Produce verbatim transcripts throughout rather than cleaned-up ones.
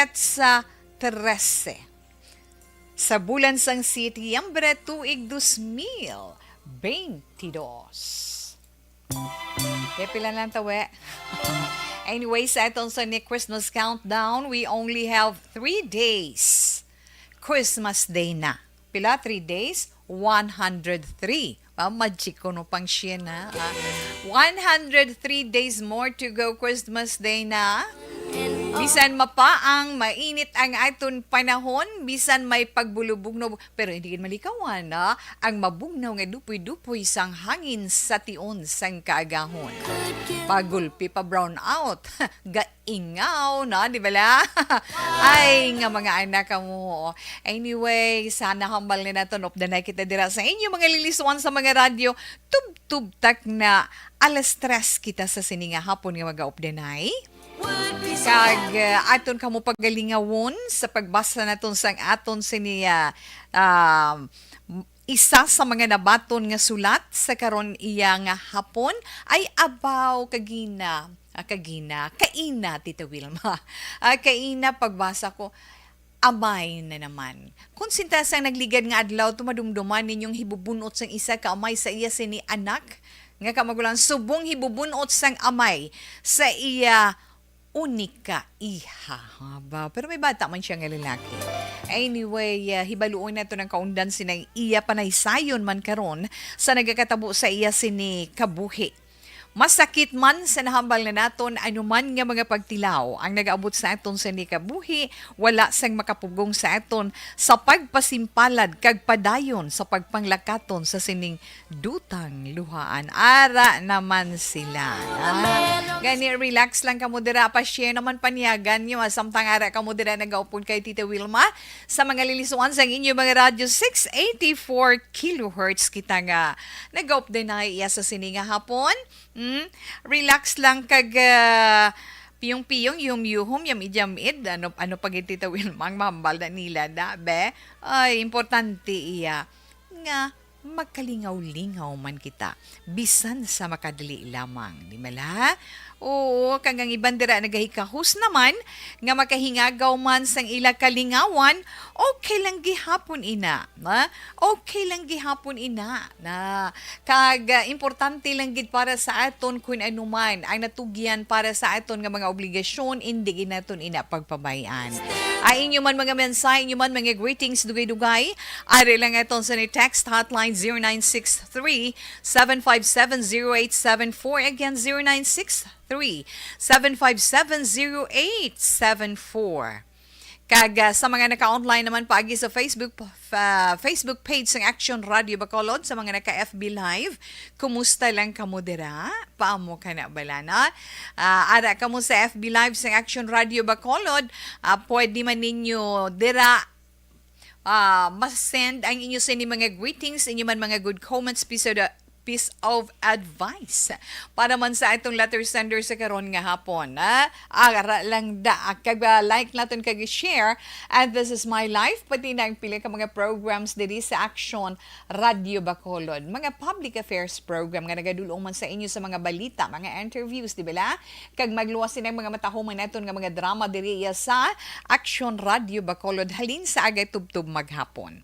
Petsa trese sa bulan sang Setyembre, tuig dos mil beintidos. Kaya pila lang tawe. Anyway, sa atong sa ni Christmas countdown, we only have three days. Christmas Day na. Pila? Three days? One hundred three. Ah, magic ko no pang siya na. Ah. One hundred three days more to go. Christmas Day na. Bisan mapaang mainit ang aton panahon, bisan may pagbulubog no, pero hindi gid malikawan, ah, ang mabugnaw nga dupoy-dupoy sang hangin sa tion sang kaagahon. Pagulpi pa brown out. Gaingaw, no? Di ba la? Ay, nga mga anak kamo. Anyway, sana hambal na naton. Updanay kita dira sa inyo mga liliswan sa mga radyo. Tubtub tak na alas tres kita sa sini nga hapon nga mag-updanay. Kag, uh, aton kamo pagalingawon sa pagbasa naton sang aton sini, ah, um, isa sa mga nabaton nga sulat sa karon iya nga hapon ay abaw kagina, ah, kagina, kaina, Tita Wilma. Ah, kaina pagbasa ko, amay na naman. Kung sinta sang nagligad nga adlaw, tumadumduman ninyong hibubunot sang isa ka amay sa iya sini anak, nga kamagulang subong hibubunot sang amay sa iya unika iha. Haba. Pero may bata man siya nga lalaki. Anyway, ah, hibaluon nato ng kaundan sinang iya panaysayon man karon sa nagakatabo sa iya sini kabuhi. Masakit man sa nahambal na naton, anuman nga mga pagtilaw ang nagaabot sa aton sa nikabuhi, wala sang makapugong sa aton sa pagpasimpalad kag padayon sa pagpanglakaton sa sining dutang luhaan. Ara naman sila. Ah, gani, relax lang kamo dira. Pa-share naman panyagan nyo, ah, samtang ara kamo dira nagaupon kay Tita Wilma sa mga lilisuan sang inyo mga radyo, six eighty-four kilohertz kita nga nagaupdinay iya sa sini nga hapon. Hmm? Relax lang kag, ah, piyong-piyong, yuhom-yuhom, yamid-yamid. Ano, ano pa gid, Tita Wilma, ang mahambal na nila, da, be? Ay, importante iya nga makalingaw-lingaw man kita, bisan sa makadali lamang, di ba la? Oo, kag ang iban dira nagahikahos naman nga makahingagaw man sang ila kalingawan, okay lang gihapon ina, ha? Okay lang gihapon ina, na kag, ah, importante lang gid para sa aton kun ano man ang natugyan para sa aton nga mga obligasyon, indi gid naton ina pagpabay-an. Ay inyo man mga mensahe, inyo man mga greetings, dugay-dugay, ari lang aton sa ni text hotline, zero nine six three, seven five seven, zero eight seven four. Again, zero nine six three, seven five seven, zero eight seven four. Kag, ah, sa mga naka-online naman paagi sa Facebook, pa-, fa-, Facebook page sang Action Radio Bacolod, sa mga naka-F B Live, kumusta lang kamo dira? Paamo ka na bala, no? Ah, ara kamo sa F B Live sang Action Radio Bacolod, ah, pwede man ninyo dira, ah, mas-send ang inyo sini mga greetings, inyo man mga good comments, piece of, piece of advice para man sa atong letter sender sa karon nga hapon, ha? Ara lang da, kag, ah, like naton kag share. And This Is My Life, pati na ang pila ka mga programs diri sa Action Radio Bacolod. Mga public affairs program nga nagadulong man sa inyo sa mga balita, mga interviews, di ba la? Kag magluwas din ang mga matahuman naton nga mga drama diri iya sa Action Radio Bacolod halin sa aga tubtob maghapon.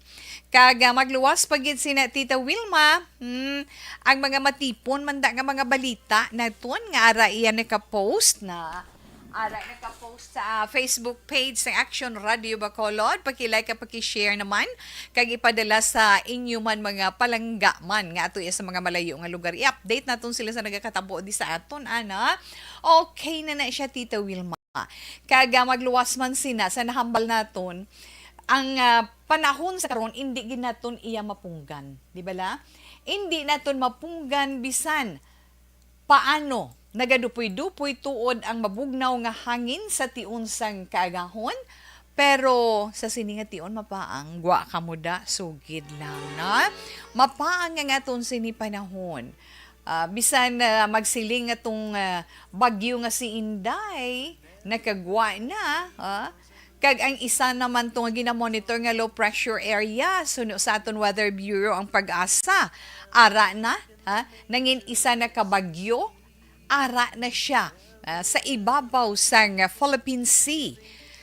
Kag, ah, magluwas pa gid sina Tita Wilma, hmm, ang mga matipon man da nga mga balita naton nga ara iya naka-post na, ara naka-post sa, ah, Facebook page sa Action Radio Bacolod. Paki-like at paki-share naman kag ipadala sa inyo man mga palangga man nga ato iya sa mga malayo nga lugar. I-update naton sila sa nagakatabo di sa aton, ana. Okay na na siya, Tita Wilma. Kag, ah, magluwas man sina sa nahambal naton, ang, ah, panahon sa karon, indi gid naton iya mapunggan, di ba la? Indi naton mapunggan bisan paano nagadupoy-dupoy tuod ang mabugnaw nga hangin sa tion sang kaagahon, pero sa sini nga tion mapaang, gwa kamo da, sugid lang, na mapaang nga aton sini panahon. Ah, bisan, ah, magsiling nga tong, ah, bagyo nga si Inday, nakagwa na, ah. Kag ang isa naman to nga ginamonitor nga low pressure area, suno sa aton Weather Bureau ang PAGASA. Ara na, ah, nangin isa na ka bagyo, ara na siya, ah, sa ibabaw sang Philippine Sea.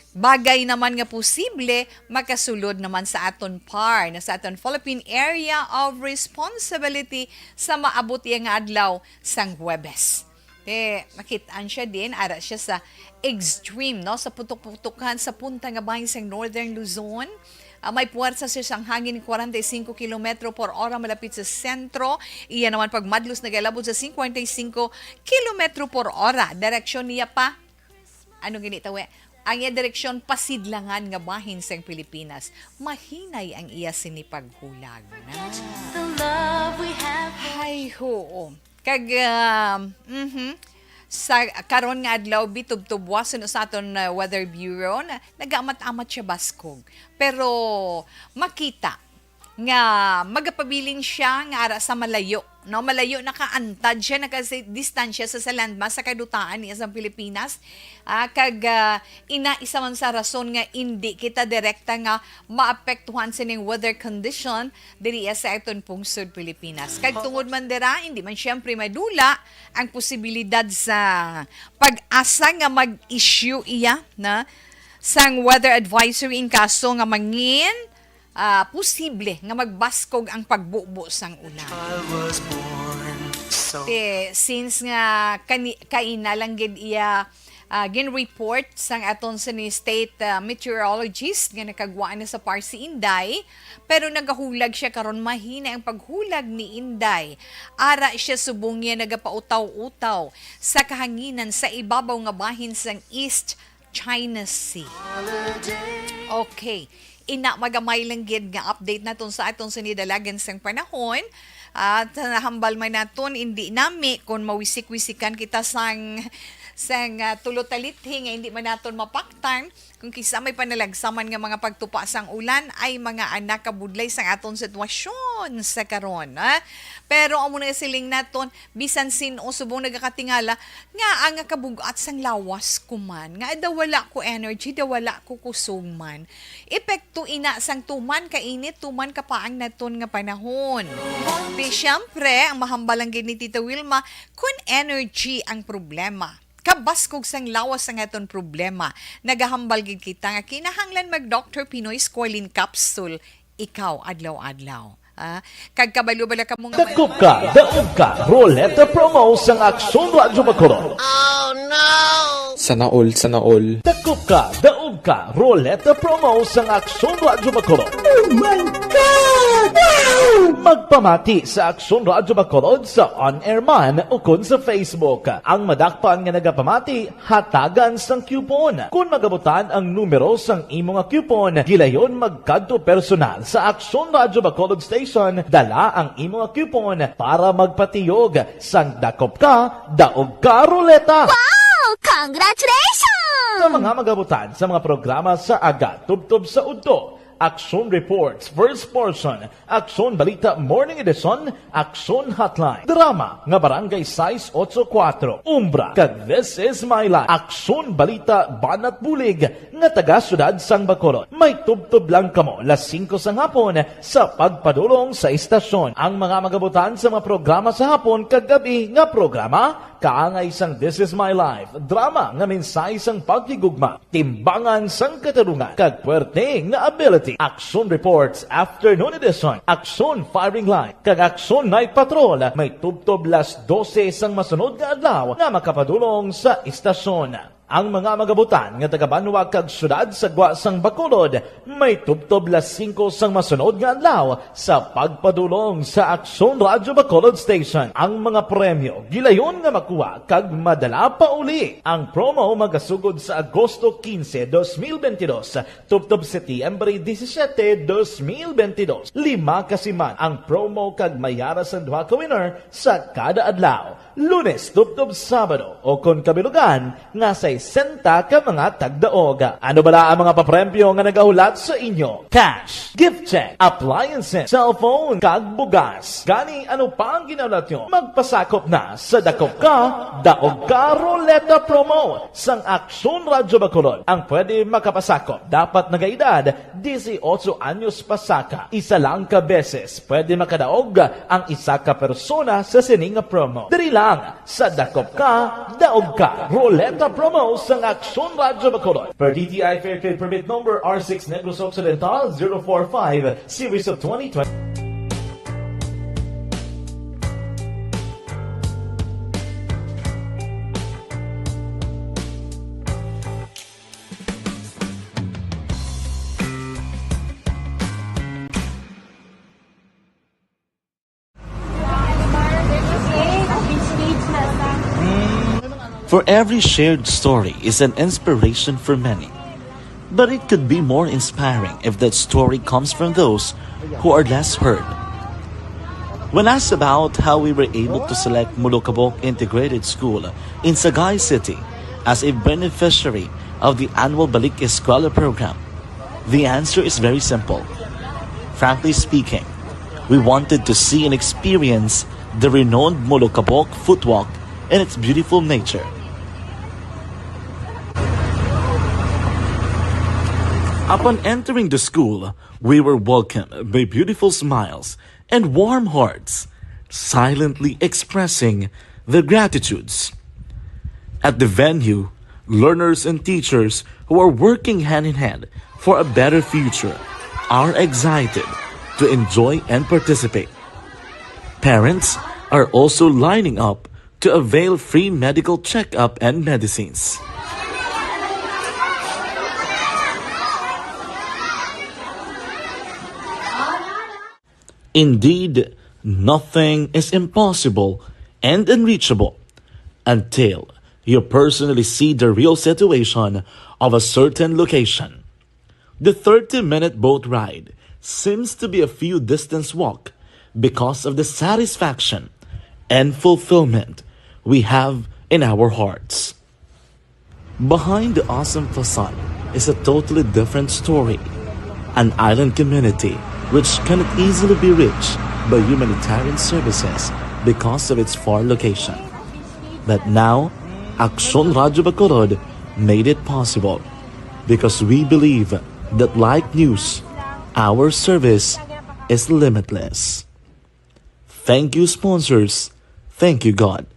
Bagay naman nga posible makasulod naman sa aton PAR, na sa aton Philippine Area of Responsibility, sa maabot iya nga adlaw sang Huwebes. Eh, makitaan siya din, ara siya sa extreme, no? Sa putok-putokan, sa punta nga bahin sang Northern Luzon. Ah, may puwersa siya sang hangin forty-five kilometro por hora malapit sa sentro. Iya naman pagmadlos nagalabot sa fifty-five kilometro por hora. Direksyon niya pa, ano gini tawe? Ang iya direksyon pasidlangan nga bahin sang Pilipinas. Mahinay ang iya sini paghulag. Na. Hay, hoo. Kag, ah, mhm. Sa karon nga adlaw, bitubtubwason sa aton, ah, Weather Bureau, na, nagaamat-amat siya baskog. Pero makita nga magapabilin siya nga ara sa malayo, no? Malayo, nakaantad siya, nakadistansya sa, sa landmass sa kadutaan niya sa Pilipinas. Ah, kag, ah, ina, isa man sa rason nga indi kita direkta nga maapektuhan sining weather condition diri sa aton pungsod Pilipinas. Kag tungod man dira, hindi man siyempre madula ang posibilidad sa PAGASA nga mag-issue iya na sang weather advisory in kaso nga mangin, ah, posible nga magbaskog ang pagbubo sang ulan. I was born so Te, since nga kani, kaina lang gid iya, ah, gin-report sang aton sini state, ah, meteorologist nga nakagwa na sa PAR si Inday, pero nagahulag siya karon. Mahina ang paghulag ni Inday. Ara siya subong niya nagapautaw-utaw sa kahanginan sa ibabaw nga bahin sang East China Sea. Okay. Ina, magamay lang gid nga update naton sa aton sini dalagan sang panahon. At nahambal man naton, indi nami kung mawisik-wisikan kita sang, sang, ah, tulo talithi nga indi man naton mapaktan. Kung kisa may panalagsaman nga mga pagtupa sang ulan, ay mga anak kabudlay sang aton sitwasyon sa karon, ah. Pero amo na siling naton, bisan sin-o subong nagakatingala nga ang kabug-at sang lawas ko man, nga daw wala ko energy, daw wala ko kusog man. Epekto ina sang tuman ka init, tuman ka paang naton nga panahon. Di siyempre, ang mahambal lang gid ni Tita Wilma, kun energy ang problema. Kabaskog sang lawas ang aton problema. Nagahambal gid kita nga kinahanglan mag Doktor Pinoy Squalene Capsule ikaw adlaw-adlaw. Ah, kag kabalo bala kamo nga may Dakop ka, daog ka, Roleta Promo sang Aksyon Radyo Bacolod. Sana all, sana all. Dakop ka, daog ka, Roleta Promo sang Aksyon Radyo Bacolod. Oh my God! Wow! Magpamati sa Aksyon Radyo Bacolod sa on-air man ukon sa Facebook. Ang madakpan nga nagapamati, hatagan sang coupon. Kon magabutan ang numero sang imo nga coupon, gilayon magkadto personal sa Aksyon Radyo Bacolod Station, dala ang imo nga coupon para magpatiyog sang dakop ka, daog ka, Roleta. Wow! Congratulations! Sa mga magabutan sa mga programa sa aga, tubtob sa udto, Aksyon Reports, First Portion, Aksyon Balita Morning Edition, Aksyon Hotline, drama nga Barangay sais otso kuwatro, Umbra, kag This Is My Life, Aksyon Balita Banat Bulig nga taga Siyudad sang Bacolod. May tubtob lang kamo las singko sang hapon sa pagpadulong sa istasyon. Ang mga magabutan sa mga programa sa hapon kag gab-i nga programa, kaangay sang This Is My Life, drama nga mensahe sang paghigugma, timbangan sang katarungan, kag puwerte nga ability. Aksyon Reports, Afternoon Edition, Aksyon Firing Line, kag Aksyon Night Patrol, may tubtob las dose sang masunod nga adlaw nga makapadulong sa istasyon. Ang mga magabutan nga taga-banwa kag siyudad sa gwa sang Bacolod, may tubtob las singko sang masunod nga adlaw sa pagpadulong sa Aksyon Radyo Bacolod Station. Ang mga premyo gilayon nga makuha kag madala pauli. Ang promo magasugod sa Agosto quince, dos mil veintidós, tubtob Setyembre disisiete, dos mil veintidós. Lima ka siman ang promo kag may ara sang duha ka winner sa kada adlaw, Lunes tubtob Sabado, o kon kabilugan nga sesenta ka mga tagdaog. Ano bala ang mga papremyo nga nagahulat sa inyo? Cash, gift check, appliances, cellphone, kag bugas. Gani, ano pa ang ginahulat nyo? Magpasakop na sa Dakop Ka, Daog Ka Roleta Promo sang Aksyon Radyo Bacolod. Ang pwede makapasakop dapat nagaedad disiotso anyos pasaka. Isa lang ka beses pwede makadaog ang isa ka persona sa sini nga promo. Diri lang sa Dakop Ka, Daog Ka Roleta Promo. Sang Aksyon Radyo Bacolod. Per D T I Fair Trade Permit Number R six Negros Occidental zero four five, Series of twenty twenty. For every shared story is an inspiration for many. But it could be more inspiring if that story comes from those who are less heard. When asked about how we were able to select Molokabok Integrated School in Sagay City as a beneficiary of the annual Balik Eskwela program, the answer is very simple. Frankly speaking, we wanted to see and experience the renowned Molokabok Footwalk and its beautiful nature. Upon entering the school, we were welcomed by beautiful smiles and warm hearts, silently expressing their gratitudes. At the venue, learners and teachers who are working hand in hand for a better future are excited to enjoy and participate. Parents are also lining up to avail free medical checkup and medicines. Indeed, nothing is impossible and unreachable until you personally see the real situation of a certain location. The thirty-minute boat ride seems to be a few distance walk because of the satisfaction and fulfillment we have in our hearts. Behind the awesome facade is a totally different story. An island community which cannot easily be reached by humanitarian services because of its far location. But now, Aksyon Radyo Bacolod made it possible because we believe that like news, our service is limitless. Thank you, sponsors. Thank you, God.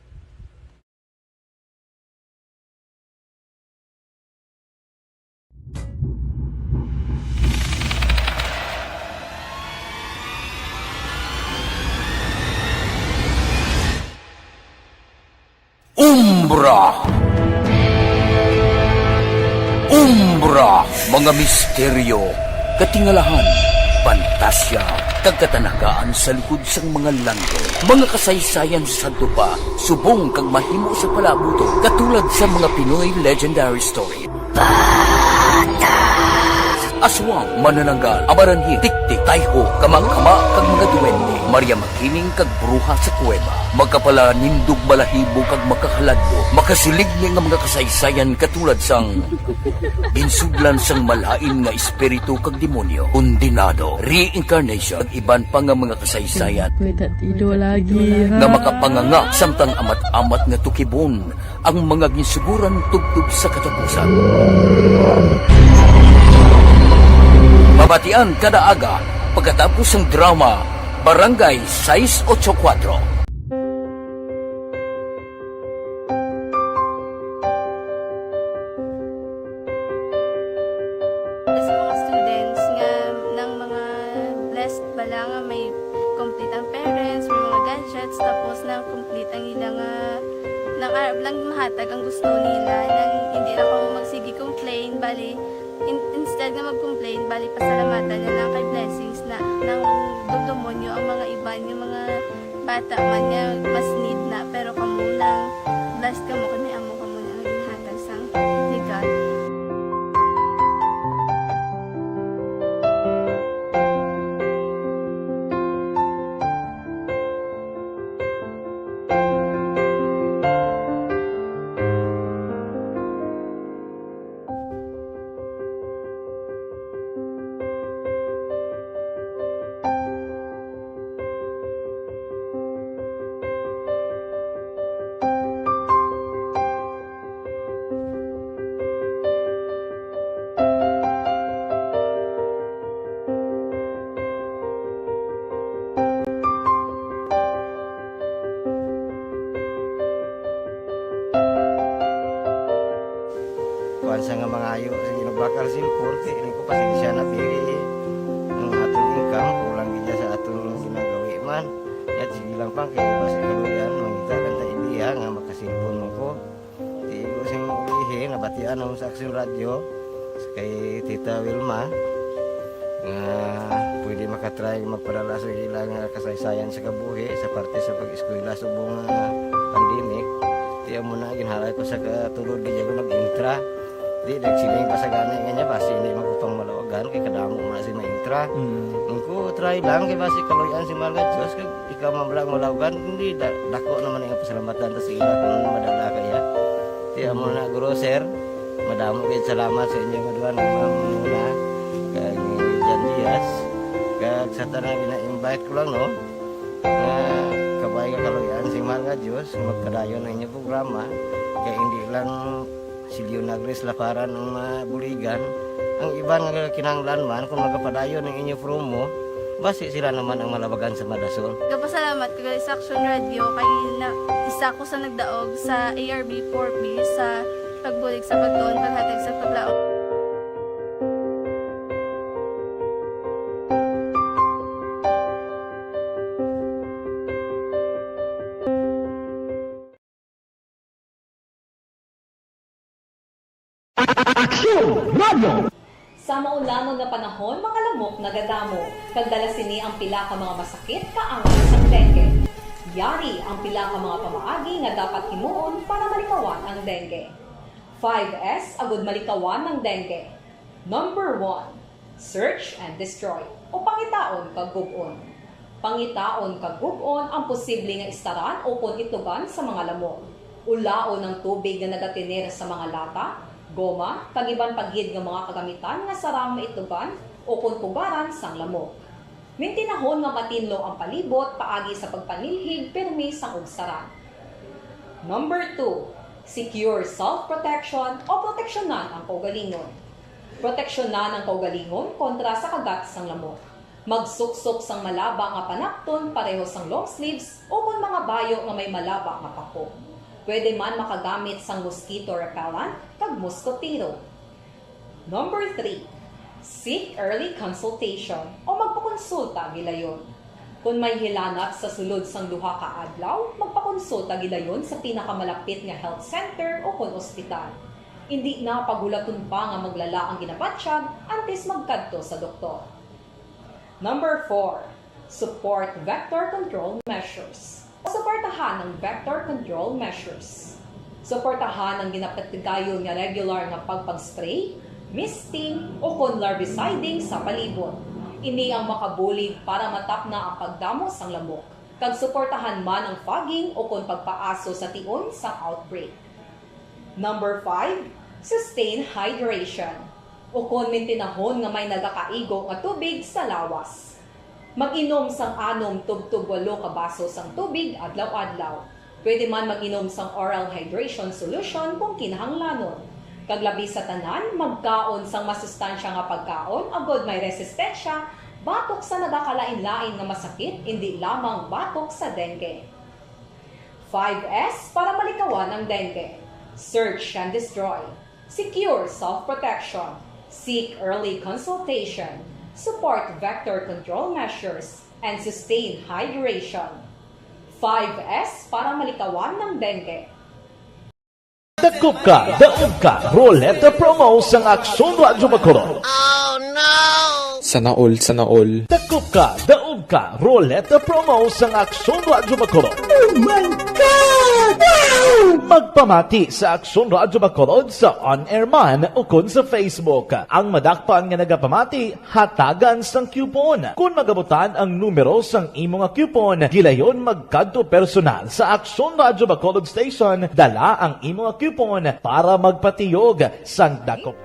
Umbra. Umbra, mga misteryo, katingalahan, pantasya, kag katanagaan sa likod sang mga langit. Mga kasaysayan sa sadto pa, subong kag mahimo sa palaabuton, katulad sa mga Pinoy legendary story. Aswang, manananggal, amaranhil, tiktik, tayho, kamangkama, kag mga duwende, Maria Makiling kag bruha sa kuweba. Makapalanindog balahibo kag makahaladlo, makasiligni nga mga kasaysayan katulad sang ginsudlan sang malain nga espiritu kag demonyo, kondenado, reincarnation, kag iban pa nga mga kasaysayan May tatido lagi, ha? nga makapanganga samtang amat-amat nga tukibon ang mga ginsuguran tubtob sa katapusan. Mabatian kada aga pagkatapos sang drama Barangay sais ocho kuwatro. Sa mga students nga nang mga blessed bala nga may complete ang parents, may mga gadgets, tapos na complete ang ila nga nang arab lang mahatag ang gusto nila, nang hindi na kamo magsige complain, bali, in-, instead nga mag-complain, bali, pasalamatan na lang kay blessings na nang dumdumonyo ang mga iban nga mga bata man nga mas need na, pero kamo lang, blessed kamo kay may amo kamo nga ginhatag sang ni God. Ti, ini ko, pasensya na, biri. Ang aton income, kulang gid sa aton ginagawi man. Yat, sige lang, pang, kay basi kaluyan, mangita lang ta ideya nga makasilpon mo ko. Ti, ko sing ulihi, nabatian ako sa Aksyon Radyo, kay Tita Wilma, nga pwede makatry magpadala sa ila nga kasaysayan sa kabuhi, sa parte sa pag-eskwela subong nga pandemic. Ti, amo na, ginhalay ko sa katulod, gid ako nag-intra. Di, nagsiling pa sa gani nga niya, basi hindi man ko pang malawagan, kay kadamo man si maintra. Mm. Ang ko, try lang, kay basi kaluyan si mahal nga Diyos, kag ikaw man lang malawagan, hindi, da-, dako naman ang pasalamatan ta sa ila kung madala kaya. Ti, amo na, Guro, sir, madamo gid salamat sa inyo nga duha nga muna, kag ni Jan Diaz, kag sa tanan, ina-invite ko lang, no, nga kabay nga kaluyan si mahal nga Diyos, magpadayon ang inyong programa, kay hindi lang si Leonardo Laparan ang mabuligan. Ang iban nga kinahanglan man, kung magapadayon ang inyo promo, basi sila naman ang malabagan sa madason. Gapasalamat ko gali sa Action Radio kay na, isa ko sa nagdaog sa A R B four B sa pagbulig sa pagtuon, paghatag sa paglaom. Aksyon Radio! Sa maulangon nga panahon, mga lamok nagadamo, kag dala sini ang pila ka mga masakit kaangay sang dengue. Yari ang pila ka mga pamaagi nga dapat himuon para malikawan ang dengue. Five S agud malikawan ang dengue. Number one, search and destroy, o pangitaon kag gub-on. Pangitaon kag gub-on ang posible nga istaran ukon itugan sa mga lamok. Ulaon ang tubig nga nagatener sa mga lata, goma, kag iban pa gid nga mga kagamitan nga sarang maitugan ukon pugaran sang lamok. Mintinahon nga matinlo ang palibot paagi sa pagpanilhig pirmi sang ugsaran. Number two, secure self-protection o proteksyonan ang kaugalingon. Proteksyonan ang kaugalingon kontra sa kagat sang lamok. Magsuksok sang malaba nga panapton pareho sang long sleeves ukon mga bayo nga may malaba nga pako. Pwede man makagamit sang mosquito repellent kag moskotero. Number three, seek early consultation o magpakonsulta gilayon. Kon may hilanat sa sulod sang duha ka adlaw, magpakonsulta gilayon sa pinakamalapit nga health center ukon ospital. Indi na paghulaton pa nga maglala ang ginabatyag antes magkadto sa doktor. Number four, support vector control measures. Suportahan ang vector control measures. Suportahan ang ginapatigayon nga regular nga pagpag-spray, misting, ukon larviciding sa palibot. Ini ang makabulig para matapna ang pagdamo sang lamok, kag suportahan man ang fogging ukon pagpaaso sa tion sang outbreak. Number five, sustain hydration, ukon mintinahon nga may nagakaigo nga tubig sa lawas. Mag-inom sang anom tubtob walo ka baso sang tubig adlaw-adlaw. Pwede man mag-inom sang oral hydration solution kung kinahanglanon. Kag labi sa tanan, magkaon sang masustansya nga pagkaon agod may resistensya batok sa nagakalain-lain nga masakit, indi lamang batok sa dengue. Five S para malikawan ang dengue. Search and destroy. Secure self-protection. Seek early consultation. Support vector control measures. And sustain hydration. Five S para malikawan ang dengue. Dakop ka, daog ka, Roleta Promo sang Aksyon Radyo Bacolod. Sana all, sana all. Dakop ka, daog ka, Roleta Promo sang Aksyon Radyo Bacolod. Oh my God! Wow! Magpamati sa Aksyon Radyo Bacolod sa on-air man ukon sa Facebook. Ang madakpan nga nagapamati, hatagan sang coupon. Kon magabutan ang numero sang imo nga coupon, gilayon magkadto personal sa Aksyon Radyo Bacolod Station, dala ang imo nga coupon para magpatiyog sang dakop.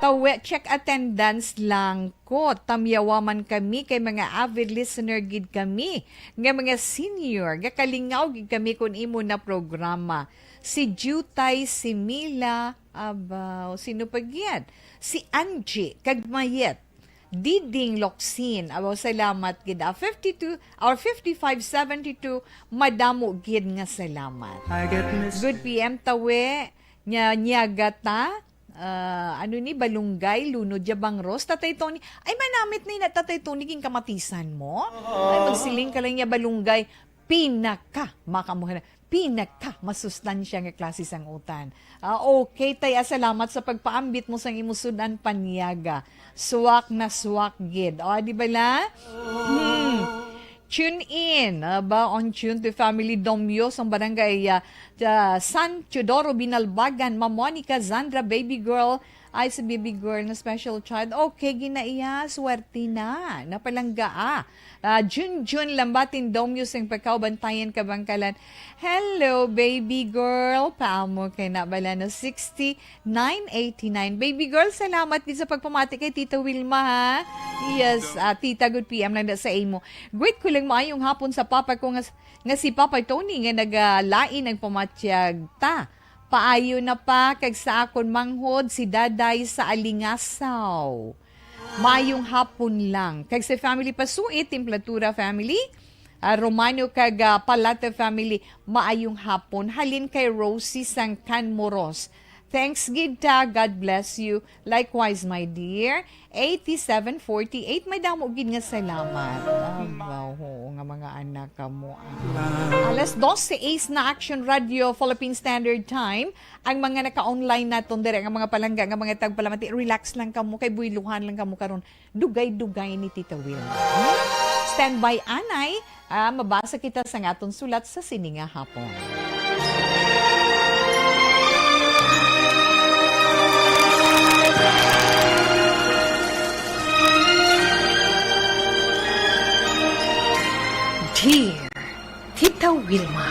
Tawe, check attendance lang ko. Tamyawa man kami kay mga avid listener gid kami, nga mga senior, gakalingaw gid kami kun imo na programa. Si Jutay, si Mila, aba, o sino pa gid? Si Angie, kag Mayet. Diding Loksin, abaw, salamat gid, ah. Fifty-two or fifty-five seventy-two, madamo gid nga salamat. I get mis- Good P M, Tawe, nya, nyaga ta. Ah, ano ni, balunggay, lunod ya bangros. Tatay Tony, ay, manamit ni na, Tatay Tony, king kamatisan mo. Ay, magsiling ka lang niya, balunggay, pinaka, makamuha na, pinaka masustansya nga klase sang utan. Ah, okay, tay, ah, salamat sa pagpaambit mo sang imo sudan panyaga. Swak na swak gid. O, di ba la? Hmm. Tune in, ah, ba, on Tune to Family Domyo sang barangay, ah, ah, San Teodoro Binalbagan, Ma'am Monica, Zandra, baby girl, ay, si baby girl na special child. Okay, ginaiya, swerte na. Napalangga, ah. Ah, Junjun Lambatin Domyo sing Pagkaubantayan, Kabangkalan. Hello, baby girl. Paamo kay na bala na sixty nine eighty-nine. Baby girl, salamat gid sa pagpamati kay Tita Wilma, ha? Yes, ah, tita, good P M lang na sa imo. Greet ko lang maayong hapon sa papa ko nga, nga si Papa Tony nga nagalain ang pamatyag ta. Paayo na pa kag sa akon manghod si Daday sa Alingasaw. Maayong hapon lang. Kag sa family Pasuit, Templatura family, ah, Romano kag, ah, Palate family, maayong hapon. Halin kay Rosie Sangkan Moros. Thanks gid ta. God bless you. Likewise, my dear. Eighty-seven forty-eight, may damo gid nga salamat. Ah, wow, oo nga mga anak kamo, ah. Alas doce na, Action Radio, Philippine Standard Time. Ang mga naka-online naton diri, ang mga palangga nga mga tagpalamati, relax lang kamo, kay buyluhan lang kamo karon. Dugay-dugay ni Tita Wilma. Hmm? Standby anay, ah, mabasa kita sa aton sulat sa sini nga hapon. Dear Tita Wilma,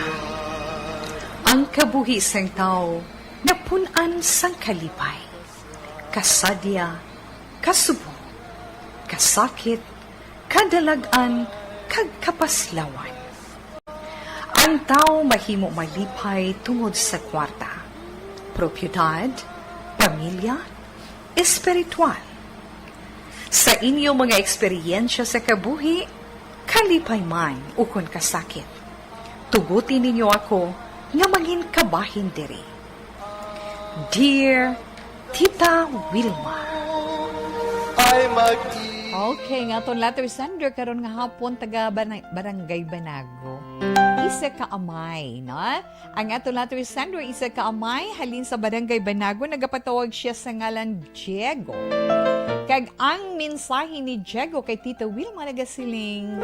ang kabuhi sang tawo napun-an sang kalipay, kasadya, kasubong, kasakit, kadalag-an, kag kapaslawan. Ang tawo mahimo malipay tungod sa kwarta, propiedad, pamilya, espiritual. Sa inyo mga eksperyensya sa kabuhi, kalipay man ukon kasakit, tuguti ninyo ako nga mangin kabahin diri. Dear Tita Wilma. Ay, mag- Okay, nga aton letter sender karon nga hapon, taga Bana-, Barangay Banago. Isa ka amay, no? Ang aton letter sender, isa ka amay, halin sa Barangay Banago, nagapatawag siya sa ngalan Diego. Kag ang mensahe ni Diego kay Tita Wilma nagasiling,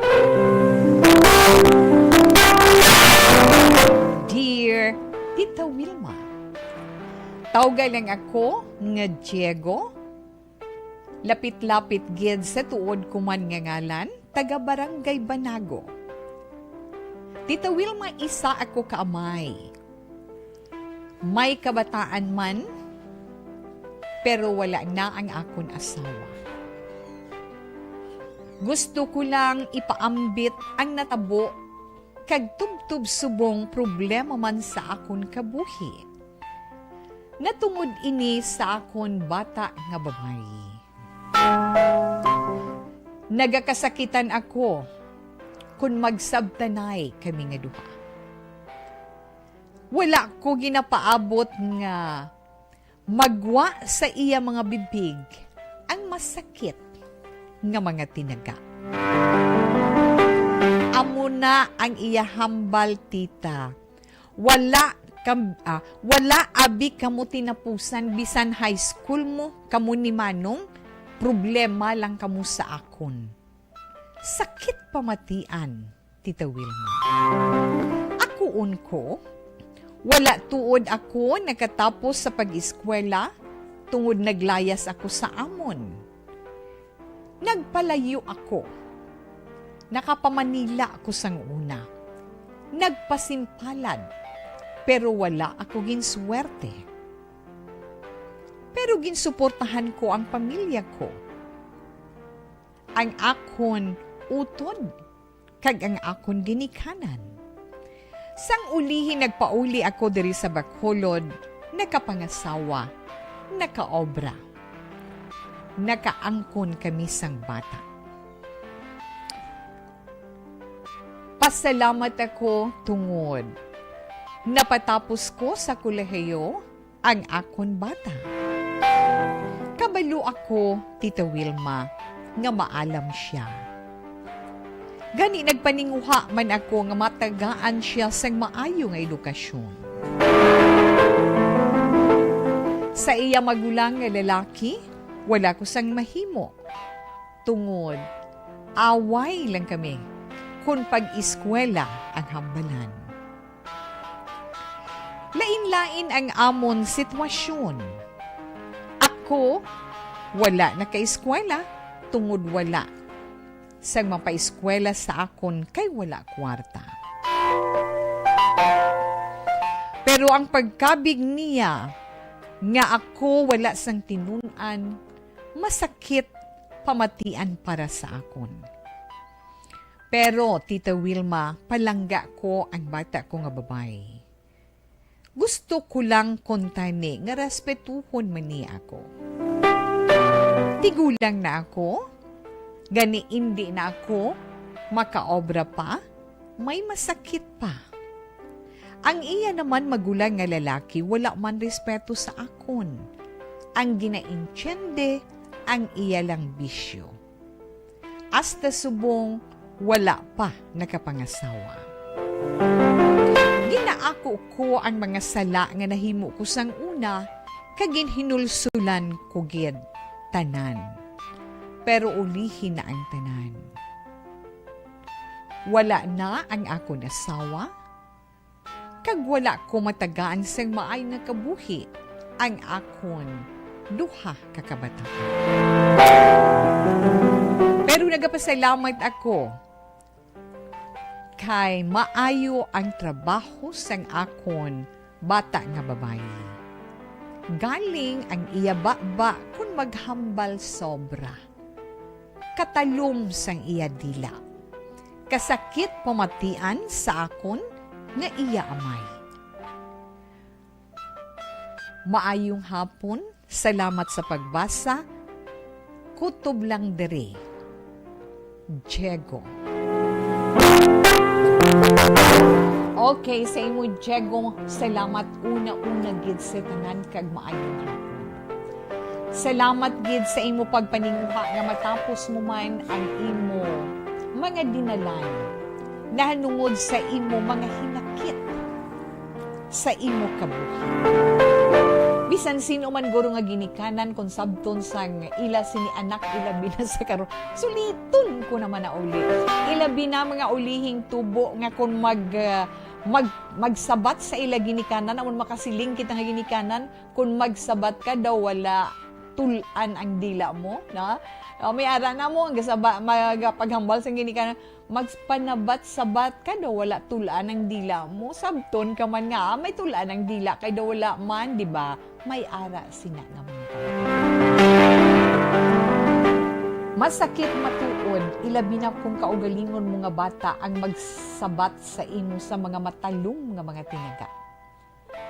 Dear Tita Wilma, tawga lang ako nga Diego. Lapit-lapit gid sa tuod ko man nga ngalan, taga Barangay Banago. Tita Wilma, isa ako ka amay. May kabataan man, pero wala na ang akon asawa. Gusto ko lang ipaambit ang natabo kag tubtob subong problema man sa akon kabuhi. Natungod ini sa akon bata nga babayi. Nagakasakitan ako kon magsabtanay kami nga duha. Wala ko ginapaabot nga magwa sa iya mga bibig ang masakit nga mga tinaga. Amo na ang iya hambal, tita. Wala kam-, ah, wala abi kamo tinapusan, bisan high school mo, kamo ni Manong, problema lang kamo sa akon. Sakit pamatian, Tita Wilma. Akuon ko, wala tuod ako nakatapos sa pag-eskwela tungod naglayas ako sa amon. Nagpalayo ako. Nakapamanila ako sang una. Nagpasimpalad, pero wala ako ginswerte. Pero ginsuportahan ko ang pamilya ko, ang akon utod, kag ang akon ginikanan. Sang ulihi nagpauli ako diri sa Bacolod, nakapangasawa, nakaobra. Nakaangkon kami sang bata. Pasalamat ako tungod napatapos ko sa kolehiyo ang akon bata. Kabalo ako, Tita Wilma, nga maalam sia. Gani nagpaninguha man ako nga matagaan sia sang maayo nga edukasyon. Sa iya magulang nga lalaki, wala ko sang mahimo, tungod away lang kami kon pag-eskwela ang hambalan. Lain-lain ang amon sitwasyon. Ako, wala nakaeskwela tungod wala sang mapaeskwela sa akon kay wala kwarta. Pero ang pagkabig niya nga ako wala sang tinun-an, masakit pamatian para sa akon. Pero, Tita Wilma, palangga ko ang bata ko nga babayi. Gusto ko lang kuntani nga respetuhon man niya ako. Tigulang na ako, gani indi na ako makaobra pa, may masakit pa. Ang iya naman magulang nga lalaki wala man respeto sa akon. Ang ginaintiende ang iya lang bisyo. Hasta subong wala pa nakapangasawa. Ginaako ko ang mga sala nga nahimo ko sang una, kag ginhinulsulan ko gid tanan. Pero ulihi na ang tanan. Wala na ang akon asawa, kag wala ko matagaan sang maayo nga kabuhi ang akon duha ka kabataan. Pero nagapasalamat ako kay maayo ang trabaho sang akon bata nga babayi. Galing ang iya baba kon maghambal sobra. Katalom sang iya dila. Kasakit pamatian sa akon nga iya amay. Maayong hapon, salamat sa pagbasa. Kutob lang diri. Diego. Okay, sa imo, Diego, salamat una-una gid sa tanan kag maayong hapon. Salamat gid sa imo pagpaninguha nga matapos mo man ang imo mga dinalan nahanungod sa imo mga hinakit sa imo kabuhi. Bisan sin-o man guro nga ginikanan, kon sabton sang ila sini anak, ilabi na sa karon, suliton ko naman na uli. Ilabi na mga ulihing tubo nga kon mag, ah, mag, magsabat sa ila ginikanan, amon makasiling kita nga ginikanan, kon magsabat ka daw wala tul-an ang dila mo, no? O, may ara na mo, ang gasaba-, magapaghambal sa ginikanan, magpanabat-sabat ka daw wala tul-an ang dila mo. Sabton ka man nga, ah, may tul-an ang dila, kay daw wala man, di ba? May ara sina nga mga tao. Masakit matuod, ilabi na kung kaugalingon mo nga bata ang magsabat sa imo sa mga matalom nga mga tinaga.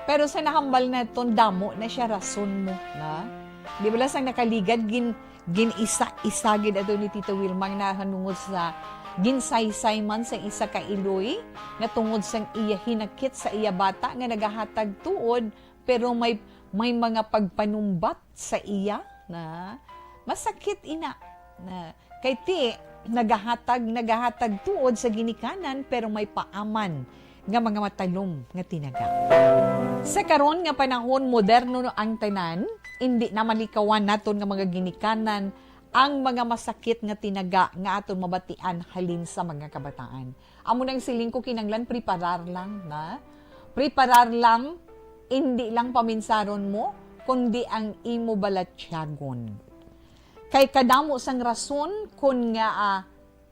Pero sa nahambal naton, damo na siya rason mo, na? Di bala sang nakaligad, gin-, gin-isa-isa gid ato ni Tita Wilma ang nahanungod sa ginsaysay man sang isa ka iloy nga tungod sang iya hinakit sa iya bata nga nagahatag tuod, pero may, may mga pagpanumbat sa iya, na? Masakit ina, na? Kay ti, nagahatag, nagahatag tuod sa ginikanan, pero may paaman nga mga matalom nga tinaga. Sa karon nga panahon, moderno ang tanan, indi na malikawan naton nga mga ginikanan ang mga masakit nga tinaga nga aton mabatian halin sa mga kabataan. Amo nang siling ko, kinanglan preparar lang, na? Preparar lang, indi lang paminsaron mo, kundi ang imo balatyagon. Kay kadamo sang rason kon ngaa, ah,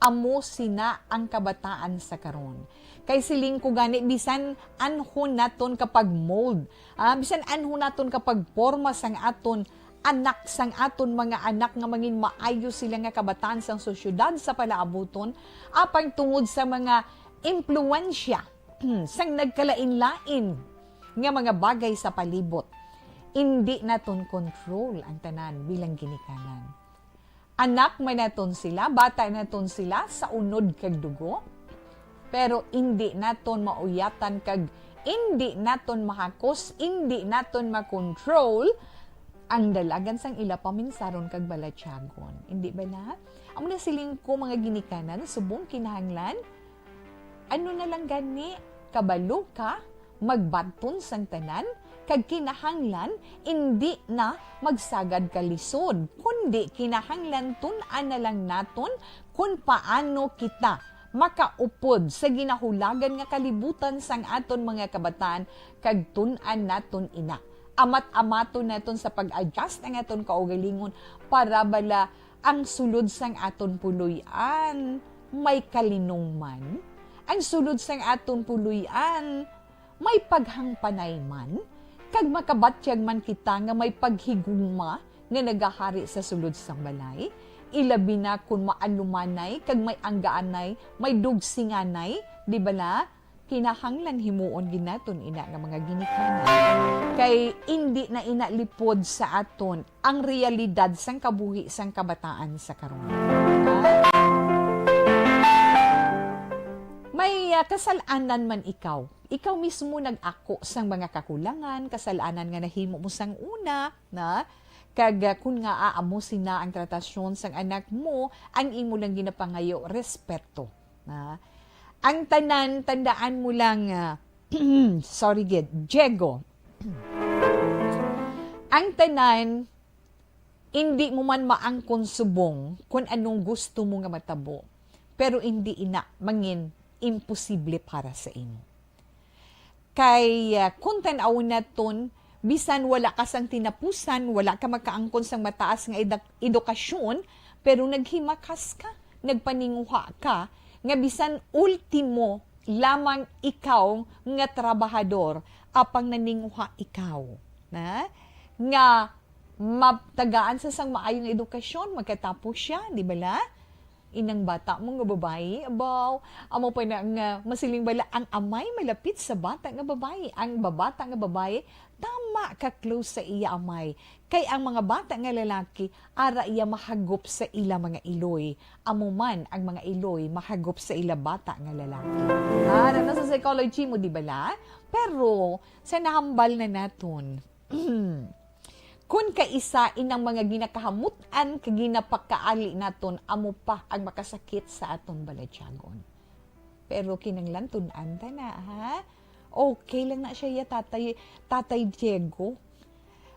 amo sina ang kabataan sa karon. Kay siling ko gani, bisan anhon naton kapag mold, ah, bisan anhon naton kapag porma sang aton anak, sang aton mga anak nga mangin maayo sila nga kabataan sang sosyedad sa palaabuton, apang tungod sa mga impluwensya sang nagkalain-lain nga mga bagay sa palibot, indi naton control ang tanan bilang ginikanan. Anak man naton sila, bata naton sila sa unod kag dugo, pero indi naton mauyatan kag indi naton mahakos, indi naton makontrol Ang dalagan sang ila paminsaron kag balatyagon. Indi bala? Amo na siling ko, mga ginikanan, subong kinahanglan, ano na lang gani, kabalo ka, magbaton sang tanan, kag kinahanglan, indi na magsagad ka lisod, kundi kinahanglan tun-an na lang naton kon paano kita makaupod sa ginahulagan nga kalibutan sang aton mga kabataan, kag tun-an naton ina. Amat-amaton naton sa pag-adjust ang aton kaugalingon para bala ang sulod sang aton puloy-an may kalinongman, ang sulod sang aton puloy-an may paghangpanay man, kag makabatyag man kita nga may paghigugma nga nagahari sa sulod sang balay, ilabi na kon maalumanay kag may anggaanay, may dugsinganay, di bala? Kinahanglan himuon gid naton ina nga mga ginikanan. Kay indi na ina lipod sa aton ang realidad sang kabuhi sang kabataan sa karon. May, ah, kasal-anan man ikaw. Ikaw mismo nag-ako sang mga kakulangan, kasal-anan nga nahimo mo sang una, na? Kag, ah, kun ngaa amo sina ang tratasyon sang anak mo, ang imo lang ginapangayo, respeto, na? Ang tanan, tandaan mo lang, ah, sorry gid, Diego. Ang tanan, indi mo man maangkon subong kun anong gusto mo nga matabo, pero indi ina mangin imposible para sa imo. Kay, ah, kun tan-awon naton, bisan wala ka sang tinapusan, wala ka makaangkon sang mataas nga edak-, edukasyon, pero naghimakas ka, nagpaninguha ka, nga bisan ultimo lamang ikaw nga trabahador, apang naninguha ikaw, na, nga matagaan sa sang maayong edukasyon, magkatapos siya, di bala? Inang bata mo nga babayi, abaw, amo pa na nga masiling bala ang amay malapit sa bata nga babayi. Ang babata nga babayi, tama ka close sa iya amay. Kay ang mga bata nga lalaki, ara iya mahagop sa ila mga iloy. Amo man ang mga iloy mahagop sa ila bata nga lalaki. Ah, ano sa psychology mo, di bala? Pero, sa nahambal na naton, kun kaisa inang mga ginakahamut-an kag ginapakaali naton, amo pa ang makasakit sa aton balatyagon. Pero kinahanglan tun-an ta na, ha? Okay lang na siya, ya, Tatay, Tatay Diego.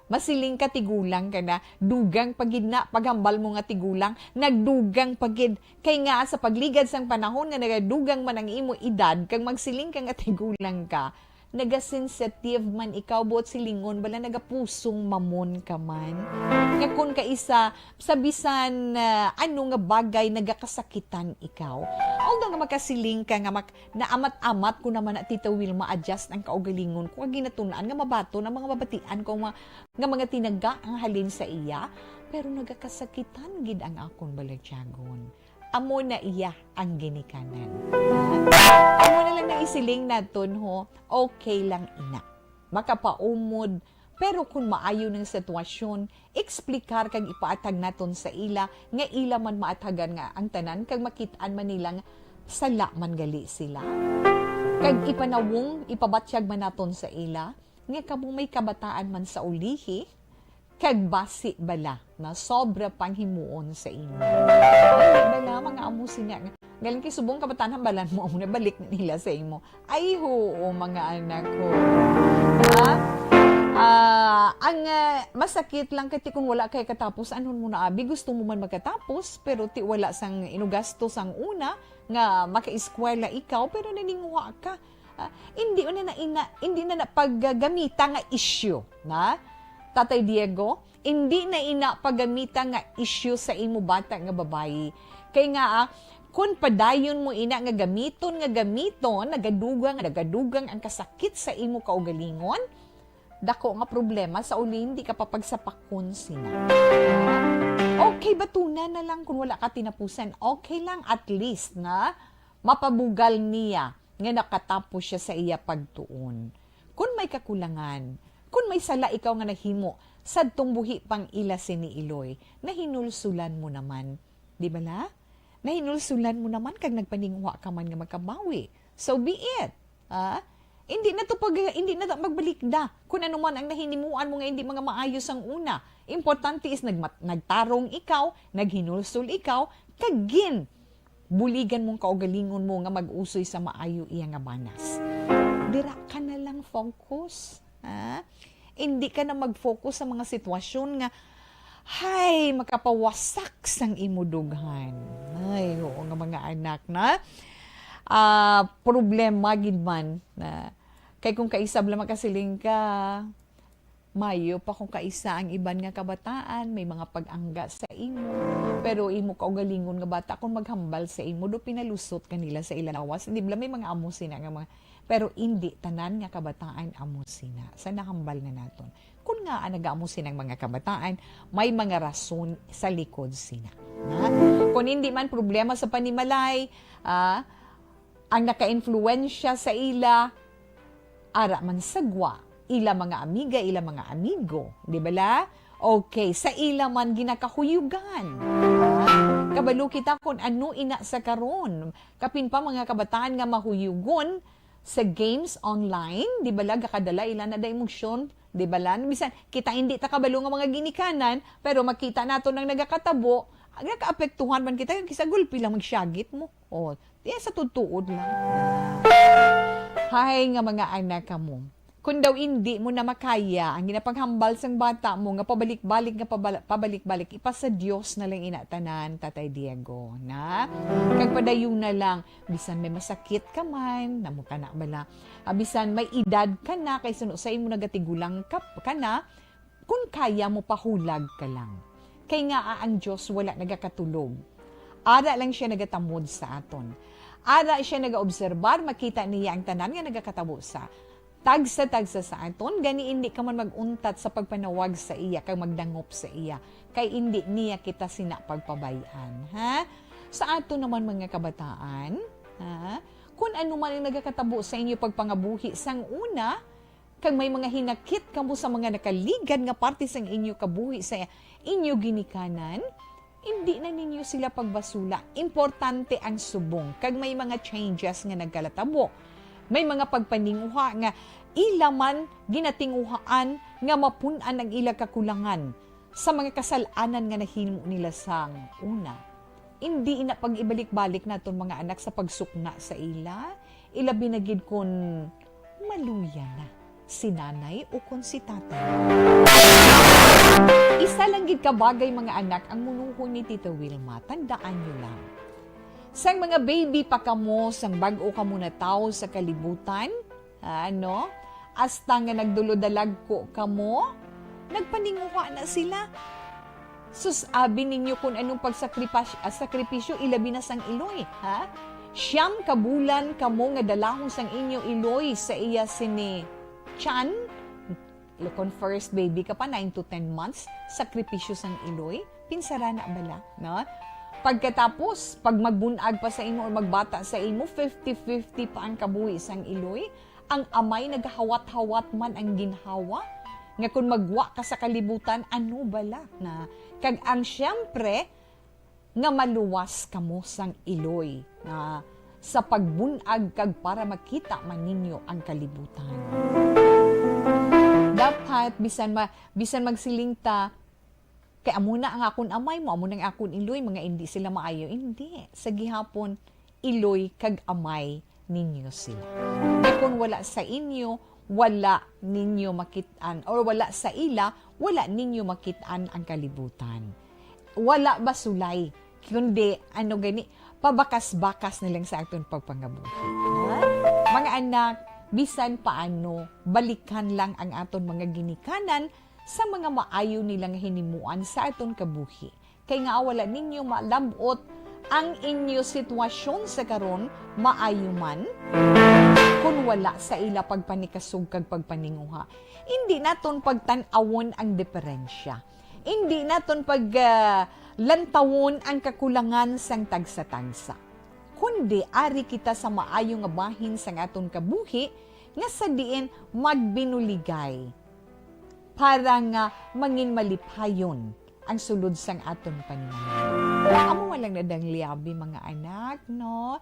Masiling ka, tigulang ka na, dugang pa gid na, paghambal mo nga tigulang, nagdugang pa gid. Kay nga sa pagligad sang panahon nga nagadugang man ang imo edad, kag magsiling ka nga tigulang ka, nagasensitive man ikaw, buot silingon, bala nagapusong mamon ka man. Nga kun kaisa, sa bisan, ah, ano nga bagay, nagakasakitan ikaw. Although nga makasiling ka nga mak-, naamat-amat ko naman na Tita Wilma, adjust ang kaugalingon ko, kag ginatun-an nga mabaton ang mga mabatian ko nga, nga mga tinaga ang halin sa iya, pero nagakasakitan gid ang akon balatyagon. Amo na iya ang ginikanan. Amo na lang na isiling naton, ho, okay lang ina. Makapaumod, pero kung maayo ng sitwasyon, eksplikar kag ipaatag naton sa ila nga ila man maatagan nga ang tanan kag makit-an man nila nga sala man gali sila. Kag ipanawong, ipabatyag man naton sa ila nga kamo may kabataan man sa ulihi, kag basi bala na sobra pang himuon sa imo. Ay, di bala, mga amo sina nga, galing kay subong kabataan, hambalan mo, amo na balik na nila sa imo. Ay, oo, mga anak ko. Ha? Ah, ang, ah, masakit lang kay ti kung wala kay katapos, anon mo na abi, gusto mo man magkatapos, pero ti wala sang inugasto sang una nga makaeskwela ikaw, pero naninguha ka. Ah, hindi na, na ina, hindi na, na paggamita nga issue, na? Tatay Diego, hindi na ina paggamita nga issue sa imo bata nga babayi. Kay nga, ah, kun padayon mo ina nga gamiton, nga gamiton, nagadugang, nagadugang ang kasakit sa imo kaugalingon, dako nga problema sa uli, hindi ka papagsapakon sina. Okay, batuna na lang kung wala ka tinapusan. Okay lang, at least na mapabugal niya nga nakatapos siya sa iya pagtuon. Kun may kakulangan, kun may sala ikaw nga nahimo sadtong buhi pang ila sini Iloy, nahinulsulan mo naman, di bala? Nahinulsulan mo naman kag nagpaninguha ka man nga makabawi. So be it. Ah? Hindi na to pag, hindi na to magbalik da. Kung ano man ang nahinimuan mo nga hindi mga maayo sang una. Importante is nagmat-, nagtarong ikaw, naghinulsol ikaw, kag gin buligan mong kaugalingon mo nga mag-usoy sa maayo iya nga banas. Dira ka na lang focus, ha? Hindi ka na mag-focus sa mga sitwasyon nga, hay, makapawasak sang imo dughan. Ay, oo nga, mga anak, na, ah, problema gid man na. Kay kung kaisab lang makasiling ka, mayo pa kung kaisa ang iban nga kabataan, may mga pag-angga sa imo. Pero imo kaugalingon nga bata, kung maghambal sa imo, do pinalusot ka nila sa ilang lawas. Di ba may mga amo sina nga mga, pero indi tanan nga kabataan amo sina. Sa nahambal na naton. Kung nga ang nag-amo sinang mga kabataan, may mga rason sa likod sina. Ha? Kung hindi man problema sa panimalay, ah, ang naka-influensya sa ila, ara man sa gwa, ila mga amiga, ila mga amigo, di bala? Okay, sa ila man ginakahuyugan. Ha? Kabalo kita kung ano ina sa karon. Kapin pa mga kabataan nga mahuyugon sa games online, di bala, gakadala ila na da emosyon, di bala? Bisan kita hindi ta kabalo nga mga ginikanan, pero makita nato nang nagakatabo, nagaapektuhan man kita, kisa gulpi lang magsyagit mo. Oh, di sa tutuod lang. Hay nga mga anak kamo. Kung daw indi mo na makaya ang ginapanghambal sang bata mo nga pabalik-balik, nga pabal-, pabalik-balik, ipasa Dios na lang ina tanan, Tatay Diego, na? Kag padayon na lang, bisan may masakit ka man, namo ka na bala, ah, bisan may edad ka na, kay suno sa imo nagatigulang ka, ka na, kung kaya mo, pahulag ka lang. Kay nga, ah, ang Dios wala nagakatulog. Ara lang siya nagatamod sa aton. Ara siya nagaobserbar, makita niya ang tanan nga nagakatabo sa tagsa-tagsa sa aton, gani indi ka man mag-untat sa pagpanawag sa iya kag magdangop sa iya, kay indi niya kita sina pagpabay-an, ha? Sa aton naman, mga kabataan, ha? Kun ano man ang nagakatabo sa inyo pagpangabuhi sang una, kag may mga hinakit kamo sa mga nakaligad nga parte sang inyo kabuhi sa inyo ginikanan, indi na ninyo sila pagbasula. Importante ang subong, kag may mga changes nga nagkalatabo. May mga pagpaninguha nga ila man ginatinguhaan nga mapun-an ang ila kakulangan sa mga kasal-anan nga nahimo nila sang una. Indi ina pag-ibalik-balik naton, mga anak, sa pagsukna sa ila, ilabi na gid kon maluya na si nanay o kon si tatay. Isa lang gid ka bagay, mga anak, ang munuhon ni Tita Wilma. Tandaan niyo lang. Sang mga baby pa kamo, sang bag-o kamo natawo sa kalibutan, ano, hasta nga nagdulodalagko kamo, nagpaninguha na sila. Sus, abi ninyo kun anong pagsakripas-, ah, sakripisyo, ilabi na sang iloy, ha? Siyam ka bulan kamo nga dalahon sang inyo iloy sa iya sini tiyan. Kon first baby ka pa, nine to ten months, sakripisyo sang iloy. Pinsara na bala, no? Pagkatapos, pag magbun-ag pa sa imo or magbata sa imo, fifty fifty pa ang kabuhi sang iloy. Ang amay nagahawat-hawat man ang ginhawa, nga kon magwa ka sa kalibutan, ano bala na? Kag ang siyempre, nga maluwas kamo sang iloy, nga sa pagbun-ag kag para makita man ninyo ang kalibutan. Dapat bisan ma-, bisan magsiling ta, "Kay amo na ang akon amay, mo amo na ang akon iloy, mga indi sila maayo." Indi. Sa gihapon, iloy kag amay ninyo sila. Kay kon wala sa inyo, wala ninyo makit-an, or wala sa ila, wala ninyo makit-an ang kalibutan. Wala basulay, kundi, ano gani, pabakas-bakas na lang sa aton pagpangabuhi. Ha? Mga anak, bisan paano, balikan lang ang aton mga ginikanan sa mga maayo nila nga hinimuan sa aton kabuhi. Kay nga wala ninyo malab-ot ang inyo sitwasyon sa karon, maayo man, kun wala sa ila pagpanikasog kag pagpaninguha. Indi naton pagtan-awon ang diferensya. Indi naton pag, ah, lantawon ang kakulangan sang tagsa-tagsa. Kundi ari kita sa maayo nga bahin sang aton kabuhi, nga sa diin magbinuligay para nga mangin malipayon ang sulod sang aton panimalay. Amo man lang na dang liabi, mga anak, no?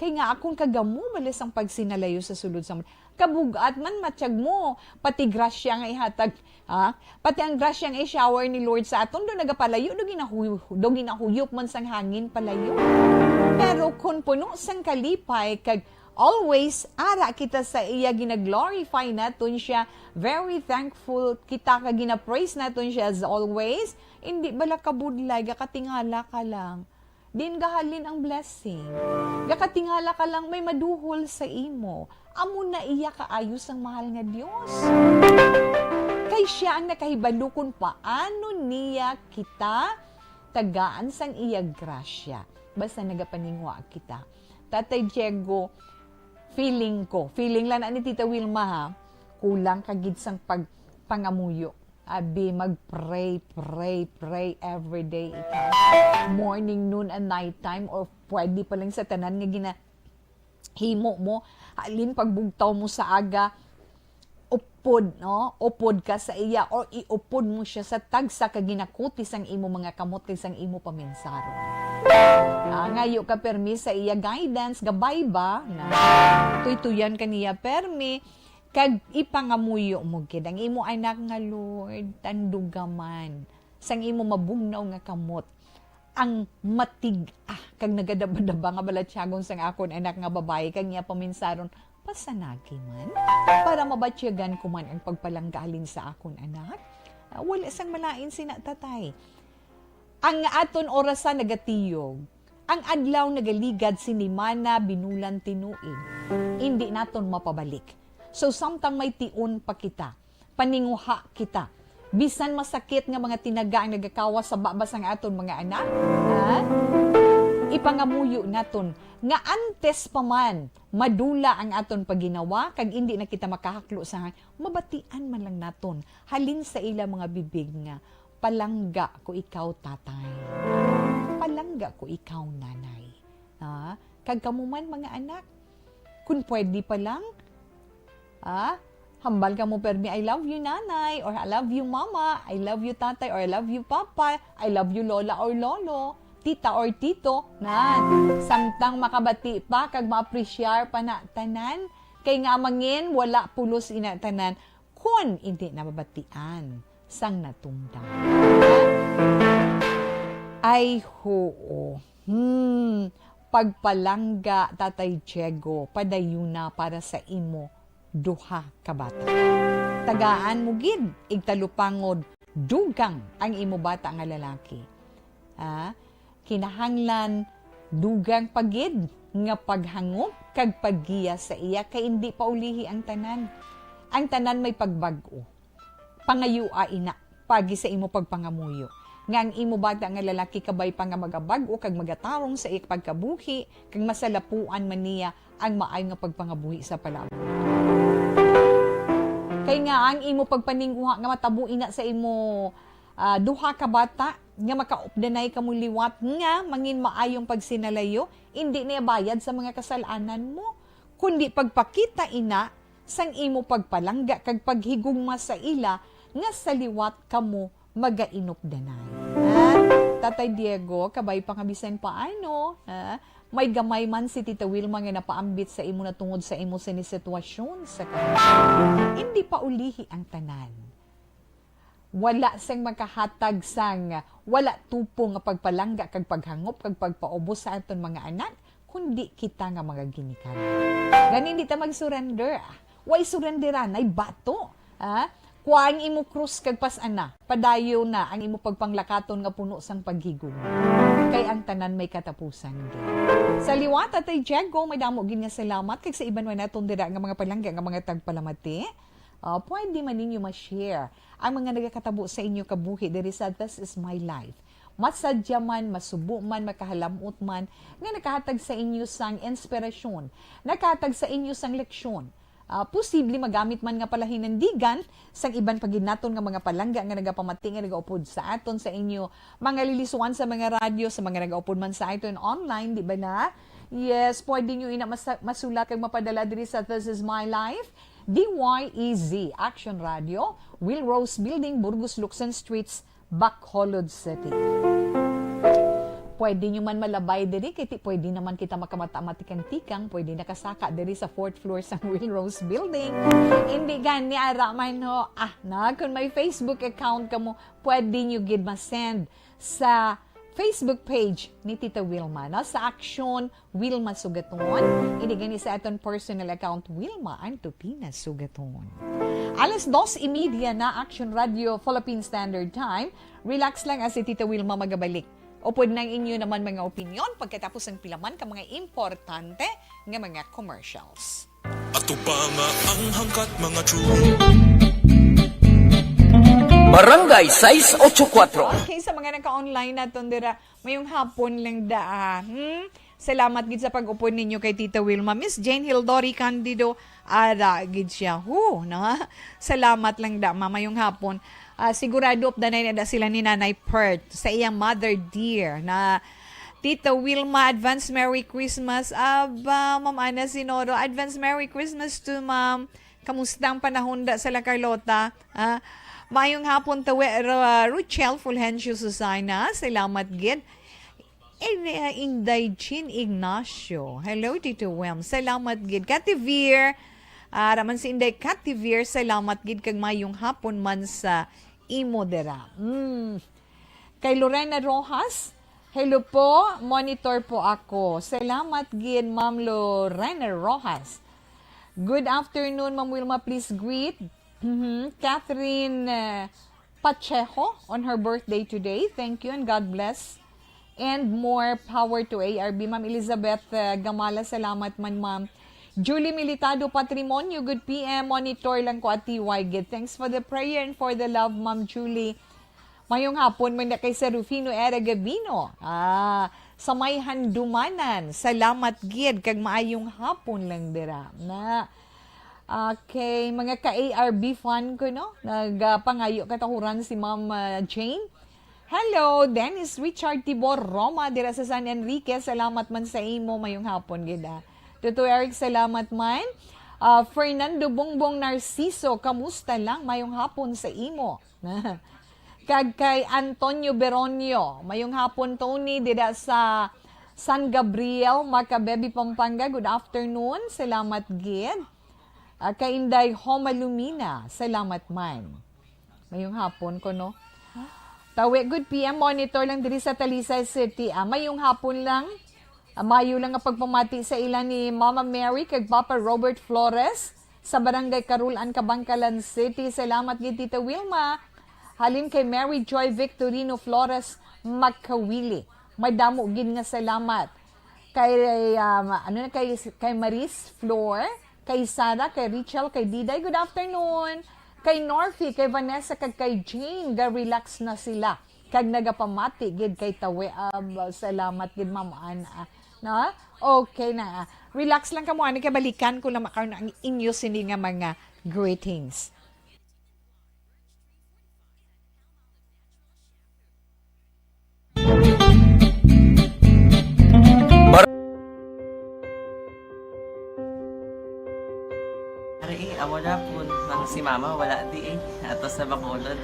Kay nga akon kagamo bali sang pagsinalayo sa sulod sa mundo. Kabug-at man, matyag mo, pati grasya nga ihatag, ha? Pati ang grasya nga i-shower ni Lord sa aton, do nagapalayo, do ginahuy-, do ginahuyop man sang hangin palayo. Pero kun puno sang kalipay, kag always ara kita sa iya, gina-glorify naton siya, very thankful kita, kag gina-praise naton siya as always, hindi bala kabudlay, gakatingala ka lang. Din gahalin ang blessing. Gakatingala ka lang may maduhol sa imo. Amo na iya kaayo sang mahal nga Dios. Kay siya ang nakahibalo kung paano niya kita tagaan sang iya grasya. Basta nagapaninguha kita. Tatay Diego, feeling ko, feeling lang na ni Tita Wilma ha, kulang ka gid sang pagpangamuyo. Abi, mag-pray, pray, pray every day ikaw. Morning, noon, and night time, or pwede pa lang sa tanan nga ginahimo mo, halin pagbugtaw mo sa aga, upod, no? Upod ka sa iya, or iupod mo siya sa tagsa ka ginakuti sang imo mga kamot kag sang imo paminsaron. Ah, ngayo ka permi sa iya guidance, gabay ba? Na, tuytuyan ka niya permi, kag ipangamuyo mo gid ang imo anak nga, "Lord, tanduga man sang imo mabugnaw nga kamot ang matig-a kag nagadabadaba nga balatyagon sang akon anak nga babayi, kag niya paminsaron, pasanagi man, para mabatyagan ko man ang pagpalangga halin sa akon anak." Ah, wala sang malain sina, tatay. Ang aton orasan nagatiyog, ang adlaw nagaligad, sinimana binulan tinuig. Indi naton mapabalik. So, samtang may tion pa kita, paninguha kita. Bisan masakit nga mga tinaga ang nagakawas sa babas ang aton mga anak, ha? Ipangamuyo naton nga antes pa man madula ang aton pagginawa kag indi na kita makahaklo sa hang-, mabatian man lang naton halin sa ila mga bibig nga, "Palangga ko ikaw, tatay. Palangga ko ikaw, nanay." Ha? Kag kamo man, mga anak, kun pwede pa lang, ha? Hambal kamo permi, "I love you, nanay," or, "I love you, mama," "I love you, tatay," or, "I love you, papa," "I love you, lola or lolo," "tita or tito," nan. Samtang makabati pa kag maapresyar pa na tanan, kay nga mangin wala pulos ina tanan, kun indi na mabatian sang natungdan. Ay, huo. Hmm, pagpalangga, Tatay Diego, padayuna para sa imo duha ka bata. Tagaan mo gid, igtalupangod, dugang ang imo bata nga lalaki. Ah, kinahanglan dugang pa gid nga paghangop kag paggiya sa iya, kay indi paulihi ang tanan. Ang tanan may pagbag-o. Pangayua ina, pagi sa imo pagpangamuyo, nga ang imo bata nga lalaki kabay pa nga magabag-o kag magatarong sa iya pagkabuhi, kag masalapuan man niya ang maayo nga pagpangabuhi sa palaabot. Kay nga ang imo pagpaninguha nga matabo ina sa imo, ah, duha ka bata nga makaupdanay kamo liwat nga mangin maayong pagsinalayo, indi na bayad sa mga kasal-anan mo, kundi pagpakita ina sang imo pagpalangga kag paghigugma sa ila nga sa liwat kamo magainupdanay. Ha? Tatay Diego, kabay pa nga bisan paano, ha? May gamay man si Tita Wilma nga napaambit sa imo na tungod sa imo sini sitwasyon sa kahapon. Hindi pa ulihi ang tanan. Wala sing makahatag sang wala tupo nga pagpalangga kag paghangop kag pagpaubos sa aton mga anak, kundi kita nga mga ginikanan. Gani, hindi ta mag-surrender. Way surrenderan, ay bato. Ha? Kuha ang imo krus kag pas-an na. Padayon na ang imo pagpanglakaton nga puno sang paghigugma. Kay ang tanan may katapusan gid. Sa liwat, Tatay Diego, may damo gid nga salamat, kag sa iban man naton dira nga mga palangga nga mga tagpalamati. Ah, pwede man ninyo ma-share ang mga nagakatabo sa inyo kabuhi diri sa This Is My Life. Masadya man, masubo man, makahalamot man, nga nakahatag sa inyo sang inspirasyon, nakahatag sa inyo sang leksyon. Ah, posible magamit man nga palahinandigan sang iban pa gid naton nga mga palangga nga nagapamati, nga nagaupod sa aton sa inyo mga lilisuan sa mga radyo, sa mga nagaupod man sa aton online, di ba na? Yes, pwede nyo ina masa-, masulat kag mapadala diri sa This Is My Life, D Y E Z Action Radio, Will Rose Building, Burgos, Luksan Streets, Bacolod City. Pwede nyo man malabay diri, kay ti-, pwede naman kita makamata-matikan tikang, pwede nakasaka diri sa fourth floor sa Will Rose Building. Hindi gani, ara man ho. Ah, na, kung may Facebook account kamo, pwede nyo gid ma-send sa Facebook page ni Tita Wilma, no? Sa Action Wilma Sugaton. Hindi gani sa aton personal account, Wilma Antupina Sugaton. Alas dos y media na, Action Radio Philippine Standard Time. Relax lang, as si Tita Wilma magabalik. Upod nang inyo naman mga opinyon pagkatapos ang pila man ka mga importante nga mga commercials. Atubanga ang hangkat, mga true. Barangay sais ocho kuatro. Okay, sa mga naka-online naton dira, mayong hapon lang da, ah. Hmm? Salamat gid sa pag-upod ninyo kay Tita Wilma. Miss Jane Hildori Candido, ara gid siya. Hu, no? Salamat lang da, mamayong hapon. Ah, sigurado updanay na da sila ni Nanay Pert sa iyang mother dear na Tita Wilma, advance Merry Christmas. Aba, Ma'am Ana Sinoro, advance Merry Christmas to Ma'am. Kamusta ang panahon da sa La Carlota? Ah, mayong hapon, Tawe, Ro-, Rochelle Fulgencio Susana. Salamat gid. Eh, ni, ah, Inday Jean Ignacio. Hello, Tito Wem. Salamat gid. Kativir. Ah, raman si Inday Kativir. Salamat gid kag mayong hapon man sa imo dira. Mm. Kay Lorena Rojas, "Hello po, monitor po ako." Salamat gid, Ma'am Lorena Rojas. "Good afternoon, Ma'am Wilma. Please greet, mhm, Catherine, uh, Pacheco on her birthday today. Thank you and God bless. And more power to A R B." Ma'am Elizabeth, uh, Gamala, salamat man, ma'am. Julie Militado Patrimonio, "Good P M, monitor lang ko at T Y gid. Thanks for the prayer and for the love, Ma'am Julie." Mayong hapon man na kay Serufino Era Gabino. Ah, sa may Handumanan. Salamat gid kag maayong hapon lang dira. Na, okay, mga ka-A R B fan ko, no? Nagapangayo katahuran si Ma'am, ah, Jane. Hello, Dennis Richard Tibor Roma dira sa San Enrique. Salamat man sa imo. Mayong hapon gid, ah. Tuto Eric, salamat man. Ah, Fernando Bongbong Narciso, kamusta lang? Mayong hapon sa imo. Kag kay Antonio Beronio, mayong hapon, Tony, dira sa San Gabriel, Macabebe, Pampanga. Good afternoon. Salamat gid. Ah, kay Inday Homa Lumina, salamat man. Mayong hapon ko, no? Tawi, good P M, monitor lang diri sa Talisay City. Ah, mayong hapon lang. Ah, mayo lang nga pagpamati sa ila ni Mama Mary kag Papa Robert Flores sa Barangay Carulan, Kabankalan City. Salamat gid, Tita Wilma. Halin kay Mary Joy Victorino Flores Makawili. Madamo gid nga salamat. Kay, um, ano na, kay, kay Maris Flor, kay Sarah, kay Richel, kay Diday, good afternoon. Kay Norfi, kay Vanessa, kag kay Jane, ga-relax na sila. Kag nagapamati gid kay Tawe. Ab, salamat gid, Ma'am Ana. No? Okay na. Relax lang kamo, ani, kay balikan ko lang makaon ang inyo sini nga mga greetings. Ari, eh, amo na po nang si Mama wala di eh. Ato sa Bacolod.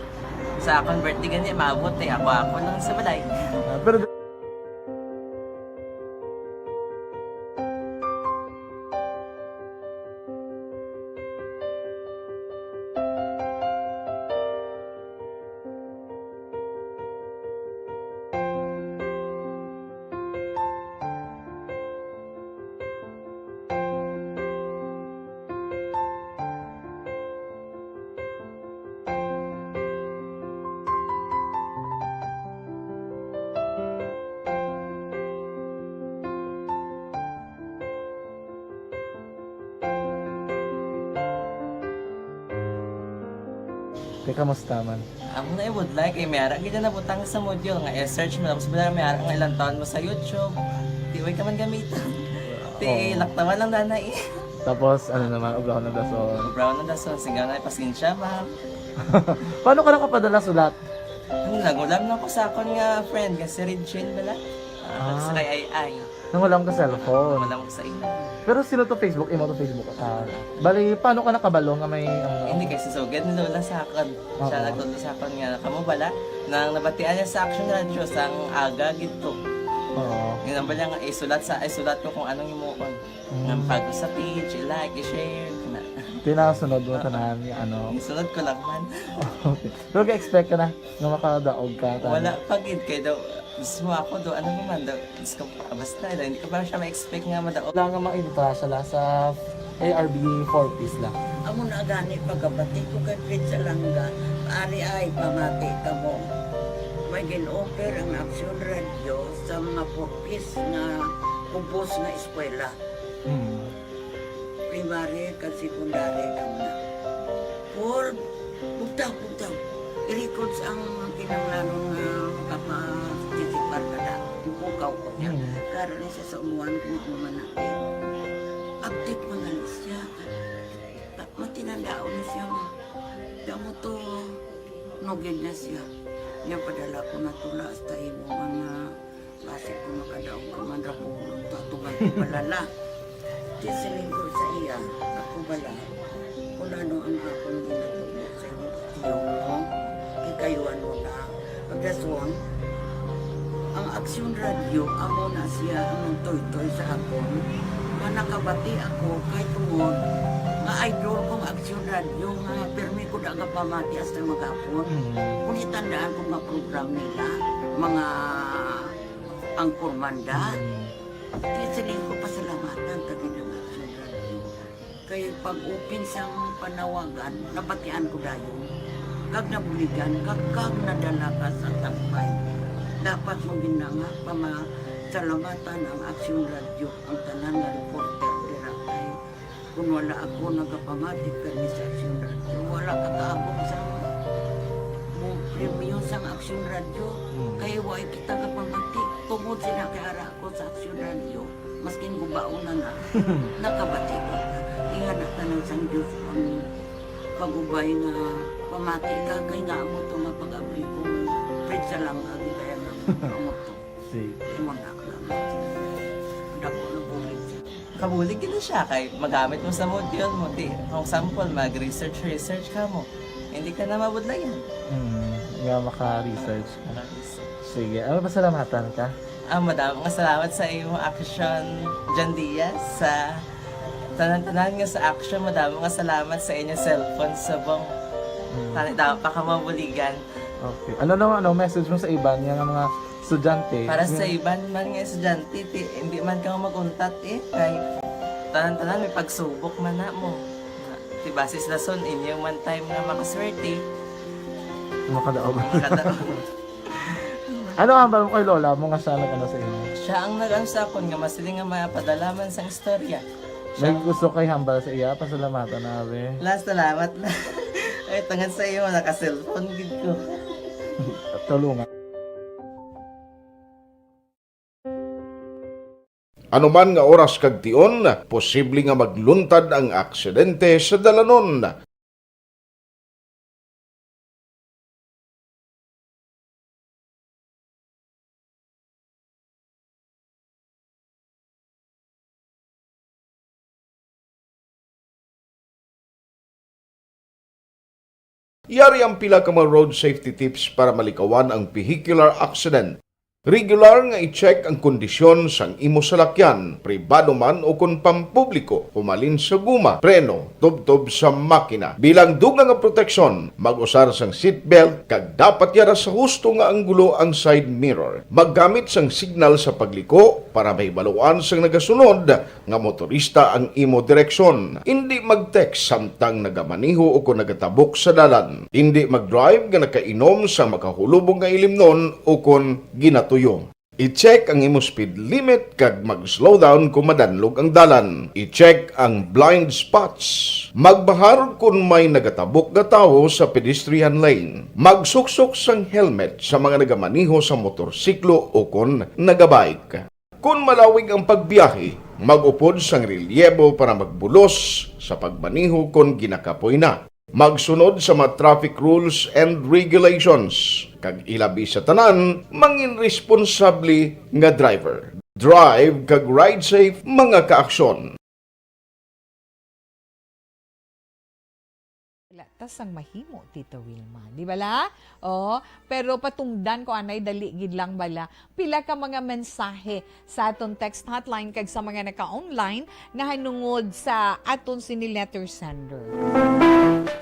Sa akon birthday gani, maabot eh. Ako, ako lang sa balay. Ah, pero Te, kamusta man? Amo na, I would like, eh, may ara gid na nabutang sa module nga i-search mo, tapos bala may ara nga ilang taon mo sa YouTube. Di, way ka man gamitan. Ti, oo, laktawan lang, nanay, eh. Tapos, ano naman, ubrahon ng dason. Ubrahon ng dason, sigaw na, pasensya, ma'am. Paano ka nakapadala sulat? Ano, nagulam lang ko sa akon nga friend, nga si Regine bala. Ah, ah, sa kay Ay Ay. Nangulam ka cellphone? Nangulam ko sa imo. Pero sino to Facebook? Imo to Facebook? Ah, bali, paano ka nakabalo nga may, ano? Hindi, kay si Sugad ni Lola sa akon. Siya, oo, nagtudlo sa akon nga, kamo bala, nang nabatian niya sa Action Radio, sang aga gid to. Oo. Yun ang bala nga, isulat sa, isulat ko kung anong imo, nga Mm. bago sa page, i-like, i-share, na. Tinasunod mo Oo. tanan, yung ano. Isunod ko lang man. Okay. Pero ka-expect ka na nga makadaog ka, tama? Wala pa gid, kay daw, mismo ako daw, ano naman daw, Diyos ko, basta, hindi ko pa siya ma-expect nga madaog. Wala nga maintra siya la sa A R B four Ps la. Amo na gani pagkabati ko kay Fritz Alanga, ari ay pamati kamo. May gin-offer ang Aksyon Radyo sa mga four Ps nga ubos nga eskwela. Mm. Primary kag secondary lang na. Paul, bugtaw, bugtaw. I-records ang kinahanglanon nga makaparticipar ka na. Bukaw ko niya. Mm. Karon ni sa umuan ko nga umana. Update man gali siya. Ta-, matinandaon na siya, ma. Damo to, nugid na siya. Niya padala ko na tula hasta imo nga basi ko makadaog ka man ra ko, to atuman ko balala. Di siling ko sa iya, ako bala, kung ano ang akong ginatubo sa imo, tiyo mo, kay kayo ano na. Pagdason, ang Aksyon Radyo, amo na siya ang nagtoytoy sa akon. Nga nakabati ako kay tungod nga idol kong Aksyon Radyo nga pirmi ko da gapamati hasta maghapon. Mm. Kung itandaan ko nga program nila, mga angkor manda, Mm. di siling ko pasalamatan ta gid ang Aksyon Radyo. Kay pag-open sang panawagan, nabatian ko dayon. Kag nabuligan, kag, kag nadala ka sa tampay. Dapat mo gid na nga pamasalamatan ang Aksyon Radyo, ang tanan nga reporter dira kay kung wala ako nagapamati kani sa Aksyon Radyo, wala ka kaabot sa mo premyo sang Aksyon Radyo. Hmm. Kay wa kita kapamati. Tungod sila kay ara ako sa Aksyon Radyo, maskin gubaon na na, nakabati ko. Ingana tanan sang Diyos ang pag-ubay nga pamati ka, kay nga amo to nga pag-abri ko, Fritz Alanga, di kaya nga amo to. Sige. Imo na, dako na bulig siya. Kabulig gid siya kay magamit mo sa module mo, di, for example, mag-research, research ka mo. Hindi ka na mabudlayan. Hmm, nga maka-research ka. Maka-research. Sige, ano, pasalamatan ka? Ah, madamo nga salamat sa imo, Action John Diaz, sa tanan-tanan nga sa Action. Madamo nga salamat sa inyo cellphone subong. Hmm. Tani, dapat pa ka mabuligan. Okay. Ano naman, ano, message mo sa iban nga mga estudyante? Para sa Yung iban man nga estudyante, ti, hindi man ka mag-untat eh. Kay tanan-tanan may pagsubok man na mo. Ti, base sa lason, inyo man time nga makaswerte. Makadaog. Makadaog. Ano ang hambal mo kay lola mo nga siya nag-ano sa imo? Siya ang nag-ano sa akon nga masiling nga mapadala man sang istorya. May gusto kay hambal sa iya, pasalamatan na, abi. La, salamat na. Ay, tungod sa imo, naka-cellphone gid ko. Tulungan. Anuman nga oras kag tion, posible nga magluntad ang aksidente sa dalanon. Yari ang pila ka mga road safety tips para malikawan ang vehicular accident. Regular nga i-check ang kondisyon sang imo salakyan, pribado man o kon pampubliko, humalin sa guma, preno, tubtob sa makina. Bilang dugang nga proteksyon, mag-usar sang seatbelt kag dapat yara sa husto nga anggulo ang side mirror. Maggamit sang signal sa pagliko para mahibaluan sang nagasunod nga motorista ang imo direksyon. Indi mag-text samtang nagamaneho o kon nagatabok sa dalan. Indi mag-drive nga nakainom sa makahulubong nga ilimnon o kon ginatuyo. I-check ang imo speed limit kag mag-slow down kung madanlog ang dalan. I-check ang blind spots. Magbahar kon may nagatabok nga tawo sa pedestrian lane. Magsuksok sang helmet sa mga nagamaneho sa motorsiklo o kon nagabike. Kon malawig ang pagbiyahe, mag-upod sang relyebo para magbulos sa pagmaneho kon ginakapoy na. Magsunod sa mga traffic rules and regulations, kag ilabi sa tanan, mangin responsable nga driver. Drive kag ride safe, mga kaaksyon. Wala ta sang mahimo, Tita Wilma. Di bala? Oh, pero patungdan ko anay, dali gid lang bala. Pila ka mga mensahe sa aton text hotline kag sa mga naka-online nahanungod sa aton sini letter sender.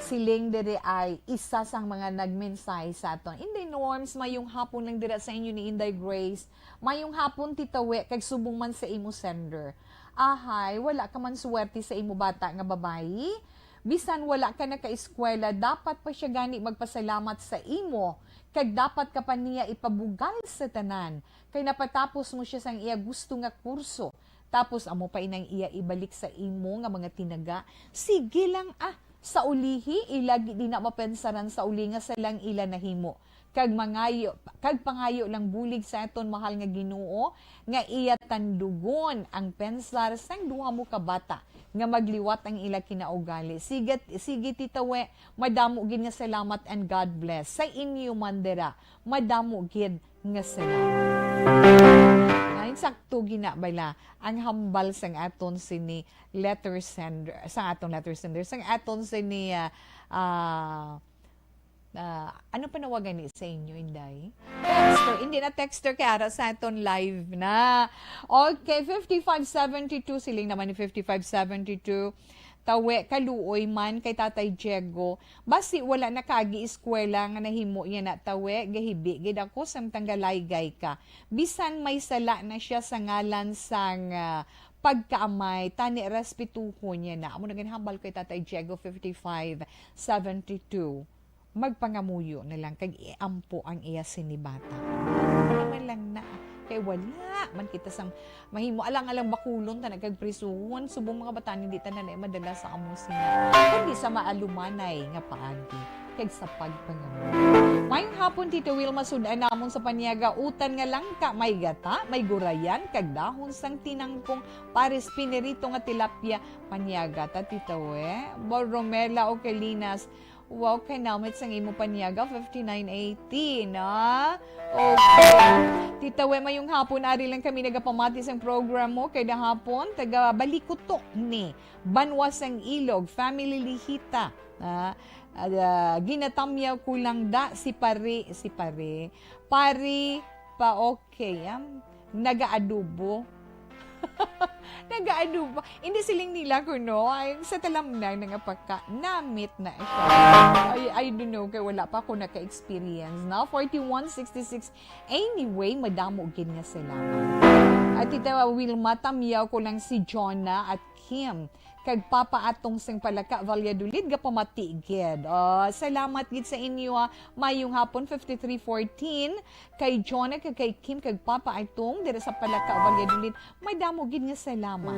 Siling diri ay isa sang mga nagmensahe sa aton. Inday Norms, mayong hapon lang dira sa inyo ni Inday Grace. Mayong hapon, Tita We, kag subong man sa imo sender. Ahay, wala ka man suwerte sa imo bata nga babayi? Bisan wala ka nakaeskwela, dapat pa siya gani magpasalamat sa imo, kag dapat ka pa niya ipabugal sa tanan, kay napatapos mo siya sang iya gusto nga kurso. Tapos amo pa inang iya ibalik sa imo nga mga tinaga. Sige lang, ah, sa ulihi, ila gid na mapensaran sa uli nga sa lang ila nahimo. Kag mangayo, kag pangayo lang bulig sa aton mahal nga Ginoo, nga iya tandugon ang pensar sang duha mo ka bata nga magliwat ang ila kinaugali. Sige, sige, Tita We, madamo gid nga salamat and God bless. Sa inyo man dira, madamo gid nga salamat. Ay, sakto gina bala ang hambal sang aton sini letter sender, sang aton letter sender, sang aton sini, ah, ah, ah, ano panawagan ni sa inyo, Inday? Texter. Hindi na texter kay ara sa aton live na. Okay, fifty-five seventy-two, siling naman ni fifty-five seventy-two. Tawe, kaluoy man kay Tatay Diego. Basi wala na kaagi eskwela nga nahimo niya na, Tawe, gahibi gid ako samtang galaygay ka. Bisan may sala na siya sa ngalan sang, ah, pagkaamay, tani respetuhon niya na. Amo na ginhambal ko kay Tatay Diego fifty-five seventy-two. Magpangamuyo na lang kag iampo ang iya sini bata. Ano man lang na, kay wala man kita sang mahimo. Alang-alang bakulon ta nagkagprisuhon, subong mga bata, hindi ta na madala sa amo sina, kundi sa maalumanay nga paagi kag sa pagpangamuyo. Mayong hapon, Tito Wilma, sud-an namon sa panyaga, utan nga langka, may gata, may gurayan, kag dahon sang tinangkong pares pinirito nga tilapia. Panyaga ta, Tito, eh. Borromela o Calinas, wow, kanamit sang imo panyaga, fifty-nine eighty, na? Okay. Tita We, mayong hapon. Ari lang kami nagapamati sang program mo kay gahapon, taga Balikuto ni Banwa sang Ilog, family Lihita. Ah, ah, ginatamyaw ko lang da si pare, si pare. Pare pa, okay, um, nagaadobo. Nagaadobo. Hindi, siling nila ko, no? Ay, sa talamnan nga pagka, namit na siya. Ay, I don't know, kay wala pa ako naka-experience na. Forty-one sixty-six, anyway, madamo gid nga salamat. At Tita Wilma, tamyaw ko lang si Jonah at Kim, kag Papa Atong sing Palaka, Valladolid, gapamati gid. Ah, salamat gid sa inyo, ah. Mayong hapon, fifty-three fourteen. Kay Jonah, kag kay Kim, kag Papa Atong, dira sa Palaka, Valladolid, madamo gid nga salamat.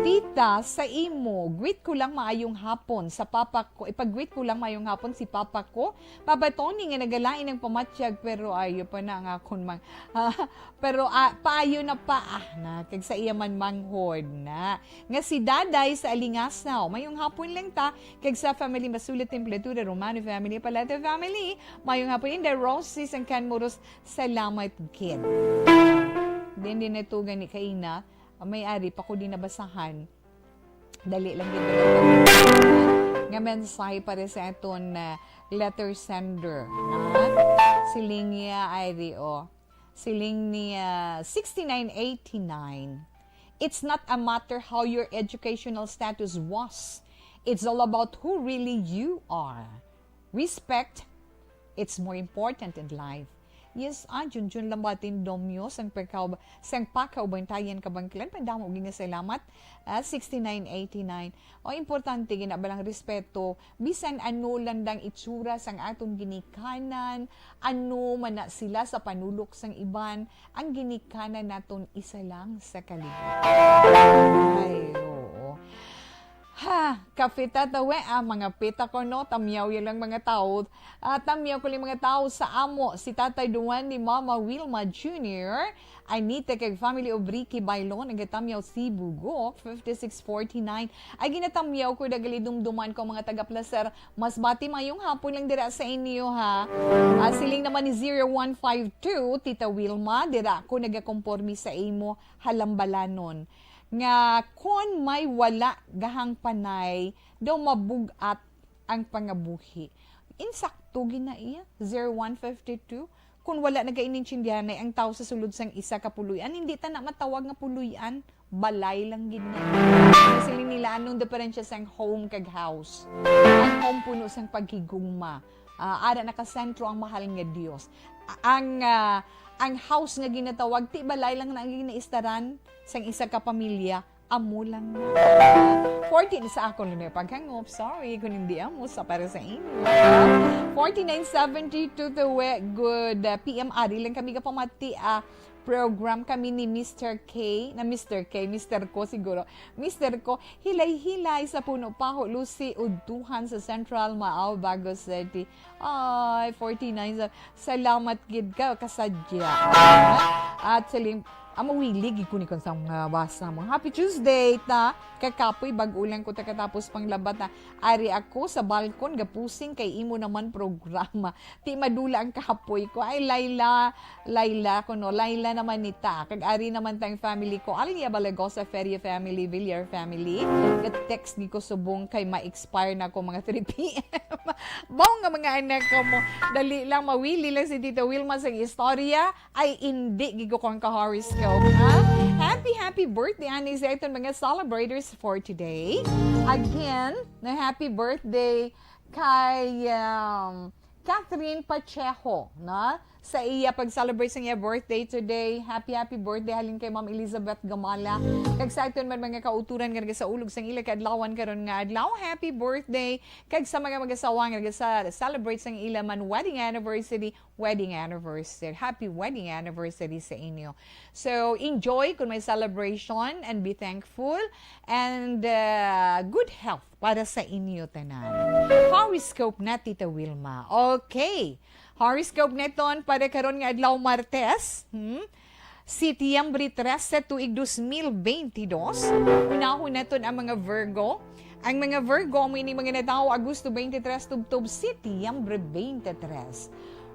Tita, sa imo, greet ko lang maayong hapon sa papa ko. Ipag-greet ko lang maayong hapon si papa ko. Papa Tony nga nagalain ang pamatyag, pero ayo pa na nga akon mang, pero, ah, paayo na pa, ah, na, kag sa iya man manghod na. Nga si Daday sa Alingasaw, mayong hapon lang ta, kag sa family Masulit, Templetura, Romano family, Paleta family, mayong hapon, Inday Rosie sang Canmuros, salamat gid. Din, din ito gani kaina, may ari pa ko din nabasahan. Dali lang gid nga mensahe para sa aton, ah, letter sender, ha? Siling niya, ari, oh. Siling niya, sixty-nine eighty-nine. It's not a matter how your educational status was. It's all about who really you are. Respect, it's more important in life. Yes, ah, Junjun Lambatin Domyo, sang pagkaub-, sang pakaubantayan kabangkilan, padamo gid nga salamat, ah, sixty-nine eighty-nine. O, importante gina balang respeto, bisan ano lang dang itsura sang atong ginikanan, ano man na sila sa panulok sang iban, ang ginikanan naton isa lang sa kalibutan. Ay, oo. Ha, kape ta, Tawe, ah, mga pita ko, no? Tamyaw yan lang mga tao. Ah, tamyaw ko lang mga tao sa amo, si Tatay Duan ni Mama Wilma Junior, Anita kag family of Ricky Bailon, nagatamyaw si Bugok, fifty-six forty-nine. Ay, ginatamyaw ko, dagalidumduman ko mga taga-placer. Mas bati mayong hapon lang dira sa inyo, ha. Ah, siling naman ni zero one five two, Tita Wilma, dira ko nagakompormi sa imo halambalanon. Nga kon may wala gahang panay, daw mabug-at ang pangabuhi. Insakto gid na iya, zero one fifty-two. Kung wala nagainintindihanay ang tawo sa sulod sang isa ka puloy-an, hindi ta na matawag nga puloy-an, balay lang gid na. Ang siling nila, anong diferensya sang home kag house? Ang home puno sang paghigugma. Ah, ara nakasentro ang mahal nga Dios. A-, ang, ah, ang house nga ginatawag, ti balay lang na ang ginaistaran sang isa ka pamilya, amo lang na. Fourteen sa akon lang na paghangop. Sorry kung hindi amo sa para sa inyo. Forty-nine seventy-two to we-, good, ah, P M. Ari lang kami kapamati, ah, program kami ni Mister K, na Mister K, Mister Ko siguro. Mister Ko, hilay-hilay sa Puno Paho, Lucy Udtuhan sa Central Maao, Bago City. Ay, forty-nine. Sa-, salamat gid ka, kasadya. At sa lim-, amo, wili gid ko ni kon sa mga basa mo. Happy Tuesday, ta. Kakapoy, bag-o lang ko ta katapos pang labat, ha. Ari ako sa balkon, gapusing kay imo naman programa. Ti madula ang kapoy ko. Ay, Laila, Laila ko, no. Laila naman ni ta. Kag ari naman tang family ko. Alia Balagosa, Feria family, Villar family. Ga-text gid ko subong kay ma-expire na ko mga three P M. Baw nga mga anak ko mo. Dali lang, mawili lang si Tita Wilma sa istorya. Ay, hindi gid ko ang ka-horoscope, ha? Happy, happy birthday, ani, sa iton mga celebrators for today. Again, na happy birthday kay, um, Catherine Pacheco, na sa iya pag-celebrate sa iya birthday today. Happy, happy birthday halin kay Ma'am Elizabeth Gamala. Kag sa aton man mga kauturan nga nagasaulog sang ila kaadlawan karon nga adlaw, happy birthday. Kag sa mga mag-asawa nga nagasa-, celebrate sang ila man wedding anniversary, wedding anniversary. Happy wedding anniversary sa inyo. So, enjoy kung may celebration and be thankful and, uh, good health para sa inyo tanan. Horoscope na, Tita Wilma. Okay. Horoscope neton para karon nga adlaw, Martes. Hmm? Setyembre trese, tuig dos mil benti dos. Unahon naton ang mga Virgo. Ang mga Virgo, amo ini mga natawo Agosto twenty-three tubtob Setyembre twenty-three.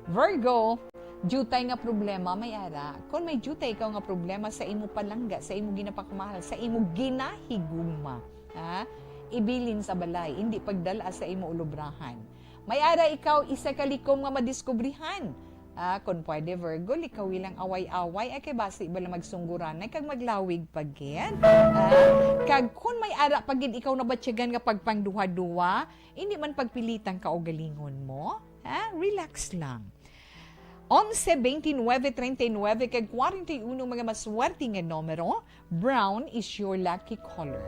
Virgo, diutay nga problema may ara. Kon may diutay ikaw nga problema sa imo palangga, sa imo ginapakamahal, sa imo ginahigugma, ha? Ibilin sa balay, hindi pagdala sa imo ulobrahan. May ara ikaw isa ka likom nga madiskubrihan. Ah, kon pwede, Virgo, likawi lang away-away, ay kay basi bala magsungguranay kag maglawig pa gid. Ah, kag kon may ara pa gid ikaw nabatyagan nga pagpangduha-duha, hindi man pagpilitang kaugalingon mo. Ha? Relax lang. Onse, veintinuebe, treinta y nuebe, kag kwarenta y uno mga maswerte nga numero. Brown is your lucky color.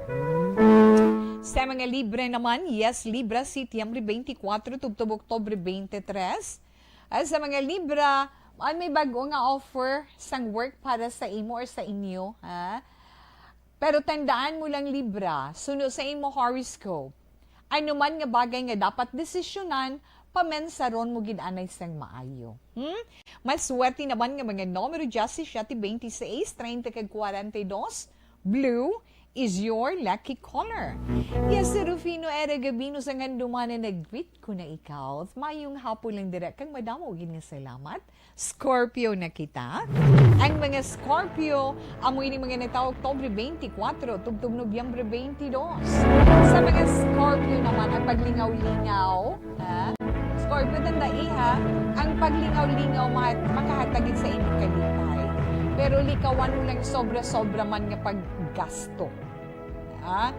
Sa mga Libra naman, yes, Libra, Setyembre twenty-four tubtob Oktubre twenty-three. At sa mga Libra, ay may bag-o nga offer sang work para sa imo or sa inyo, ha? Pero tandaan mo lang, Libra, suno sa imo horoscope, ano man nga bagay nga dapat desisyonan, pamensaron mo gid anay sang maayo. Hmm? Maswerte naman nga mga numero, diyasisiete, bente seis, treinta kag kwarenta y dos. Blue is your lucky color. Yes, si Rufino Era Gabino sa Ngandumanan, nag-greet ko na ikaw. Mayong hapon lang dira, kag madamo gid nga salamat. Scorpio na kita. Ang mga Scorpio, amo ini mga natawo Oktubre twenty-four tubtob Nobyembre twenty-two. Sa mga Scorpio naman, ang paglingaw-lingaw, ha? Scorpio, tandai, ha, ang paglingaw-lingaw ma-, makahatag gid sa imong kalipay. Pero likawan mo lang sobra-sobra man nga paggasto. Ha?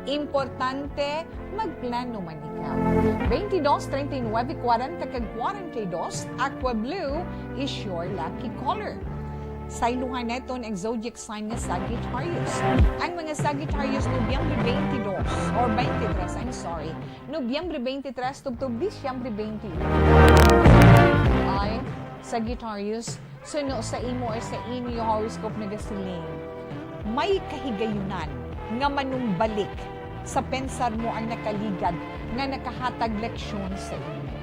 Importante, magplano man ikaw. Twenty-two, treinta y nuebe, kwarenta kag kwarenta y dos, aqua blue is your lucky color. Saylohan naton ang zodiac sign nga Sagittarius. Ang mga Sagittarius, Nobyembre twenty-two, or twenty-three, I'm sorry. Nobyembre twenty-three tubtob Disyembre twenty-one. Ay, Sagittarius, suno sa imo or sa inyo horoscope nagasiling, may kahigayunan nga manumbalik sa pensar mo ang nakaligad nga nakahatag leksyon sa imo.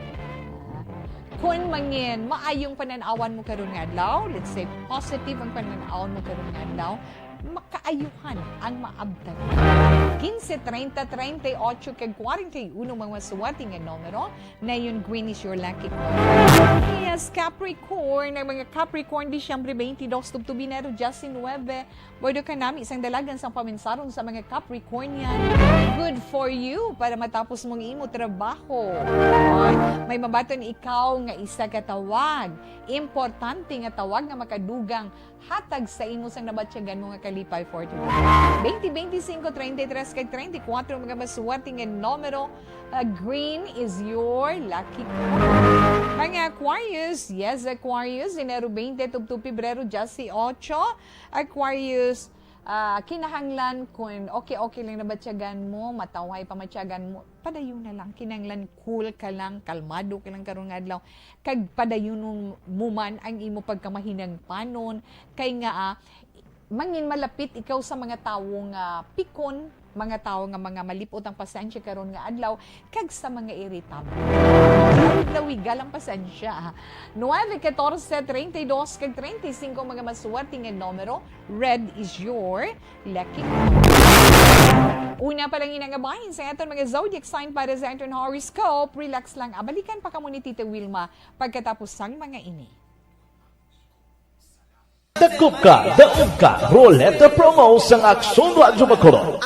Kung mangin, maayong panan-awan mo karon nga adlaw, let's say, positive ang panan-awan mo karon nga adlaw, makaayuhan ang maabtan. Quince, treinta, treinta y ocho, kag kwarenta y uno, mga masuwati nga numero. Nayon, green is your lucky color. Yes, Capricorn. Ang mga Capricorn, Disyembre twenty-dos, tubtob Enero diecinuebe. Bordo ka nami sang dalagan sang paminsaron sa mga Capricornian. Good for you para matapos mong imo trabaho. May mabaton ikaw nga isa ka tawag. Importante nga tawag nga makadugang hatag sa imo sang nabatyagan mo nga kalipay for today. Twenty, twenty-cinco, treinta y tres, kag treinta y cuatro, mga maswerte nga numero. Uh, green is your lucky color. Mga Aquarius, yes, Aquarius, Enero twenty, tubtob Pebrero dieciocho. Aquarius, ah, kinahanglan kun okay-okay lang nabatyagan mo, matawhay pa matyagan mo, padayon na lang. Kinahanglan cool ka lang, kalmado ka lang karon nga adlaw. Kag padayon mo man ang imo pagkamahinang panon. Kay nga, ah, mangin malapit ikaw sa mga tawo nga pikon, mga tawo nga mga malipot ang pasensya karon nga adlaw, kag sa mga irritable. Lawig-lawig lang pasensya. Nueve, catorce, treinta y dos, kag treinta y cinco, mga maswerte nga numero. Red is your lucky number. Una pa lang ina nga bahin sa aton mga zodiac sign para sa aton horoscope. Relax lang. Abalikan pa kamo ni Tita Wilma pagkatapos sang mga ini. Dakop ka, daog ka, Roleta Promo sang Aksyon Radyo Bacolod.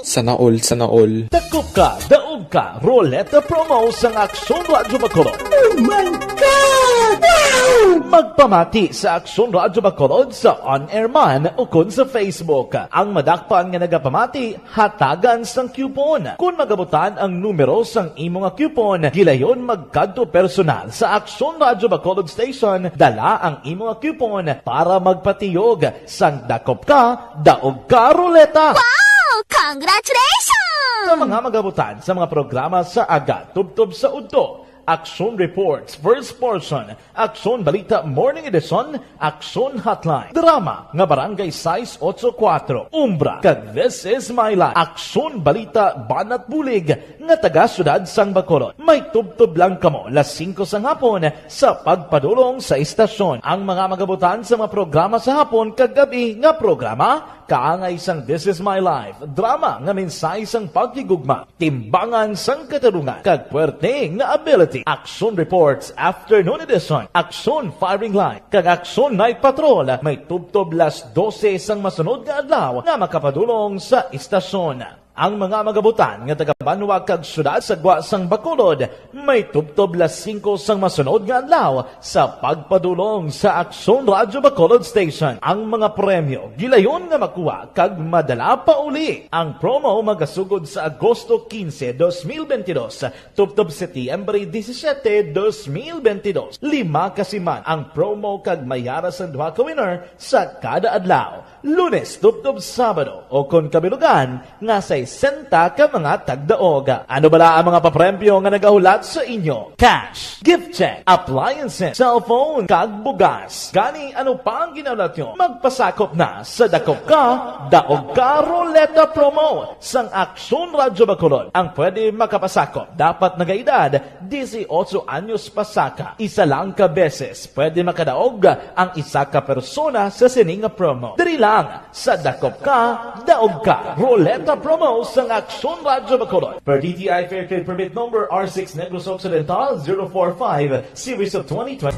Sana all, sana all. Dakop ka, daog ka, Roleta Promo sang Aksyon Radyo Bacolod. Oh my God! Wow! Magpamati sa Aksyon Radyo Bacolod sa on-air man ukon sa Facebook. Ang madakpan nga nagapamati, hatagan sang coupon. Kon magabutan ang numero sang imo nga coupon, gilayon magkadto personal sa Aksyon Radyo Bacolod Station, dala ang imo nga coupon para magpatiyog sang Dakop Ka, Daog Ka Roleta. Wow! Congratulations! Sa mga magabutan sa mga programa sa aga tubtob sa udto, Aksyon Reports, First Portion, Aksyon Balita Morning Edition, Aksyon Hotline, drama nga Barangay sais ocho kuatro, Umbra, kag This Is My Life, Aksyon Balita Banat Bulig nga taga Siyudad sang Bacolod. May tubtob lang kamo las singko sang hapon sa pagpadulong sa istasyon. Ang mga magabutan sa mga programa sa hapon kag gab-i nga programa, kaangay sang This Is My Life, drama nga mensahe sang paghigugma, timbangan sang katarungan, kag puwerte nga ability. Action Reports Afternoon Edition, Action Firing Line, kag Action Night Patrol may tubtob las dose sang masunod nga adlaw nga makapadulong sa istasyon. Ang mga magabutan nga taga-banwa kag siyudad sa gwa sang Bacolod may tubtob las singko sang masunod nga adlaw sa pagpadulong sa Aksyon Radyo Bacolod Station. Ang mga premyo gilayon nga makuha kag madala pa uli. Ang promo magasugod sa Agosto quince, dos mil veintidós, tubtob Setyembre disisiete, dos mil veintidós. Lima ka siman ang promo kag may ara sang duha ka winner sa kada adlaw. Lunes tubtob Sabado, o kon kabilugan nga sesenta ka mga tagdaog. Ano bala ang mga papremyo nga nagahulat sa inyo? Cash, gift check, appliances, cellphone, kag bugas. Gani, ano pa ang ginahulat nyo? Magpasakop na sa Dakop Ka, Daog Ka Roleta Promo sang Aksyon Radyo Bacolod. Ang pwede makapasakop dapat nagaedad dieciocho anyos pasaka. Isa lang ka beses pwede makadaog ang isa ka persona sa sini nga promo. Diri lang sa Dakop Ka, Daog Ka Roleta Promo sang Aksyon Radyo Bacolod. Per D T I Fair Trade Permit Number R six Negros Occidental zero four five, Series of twenty twenty.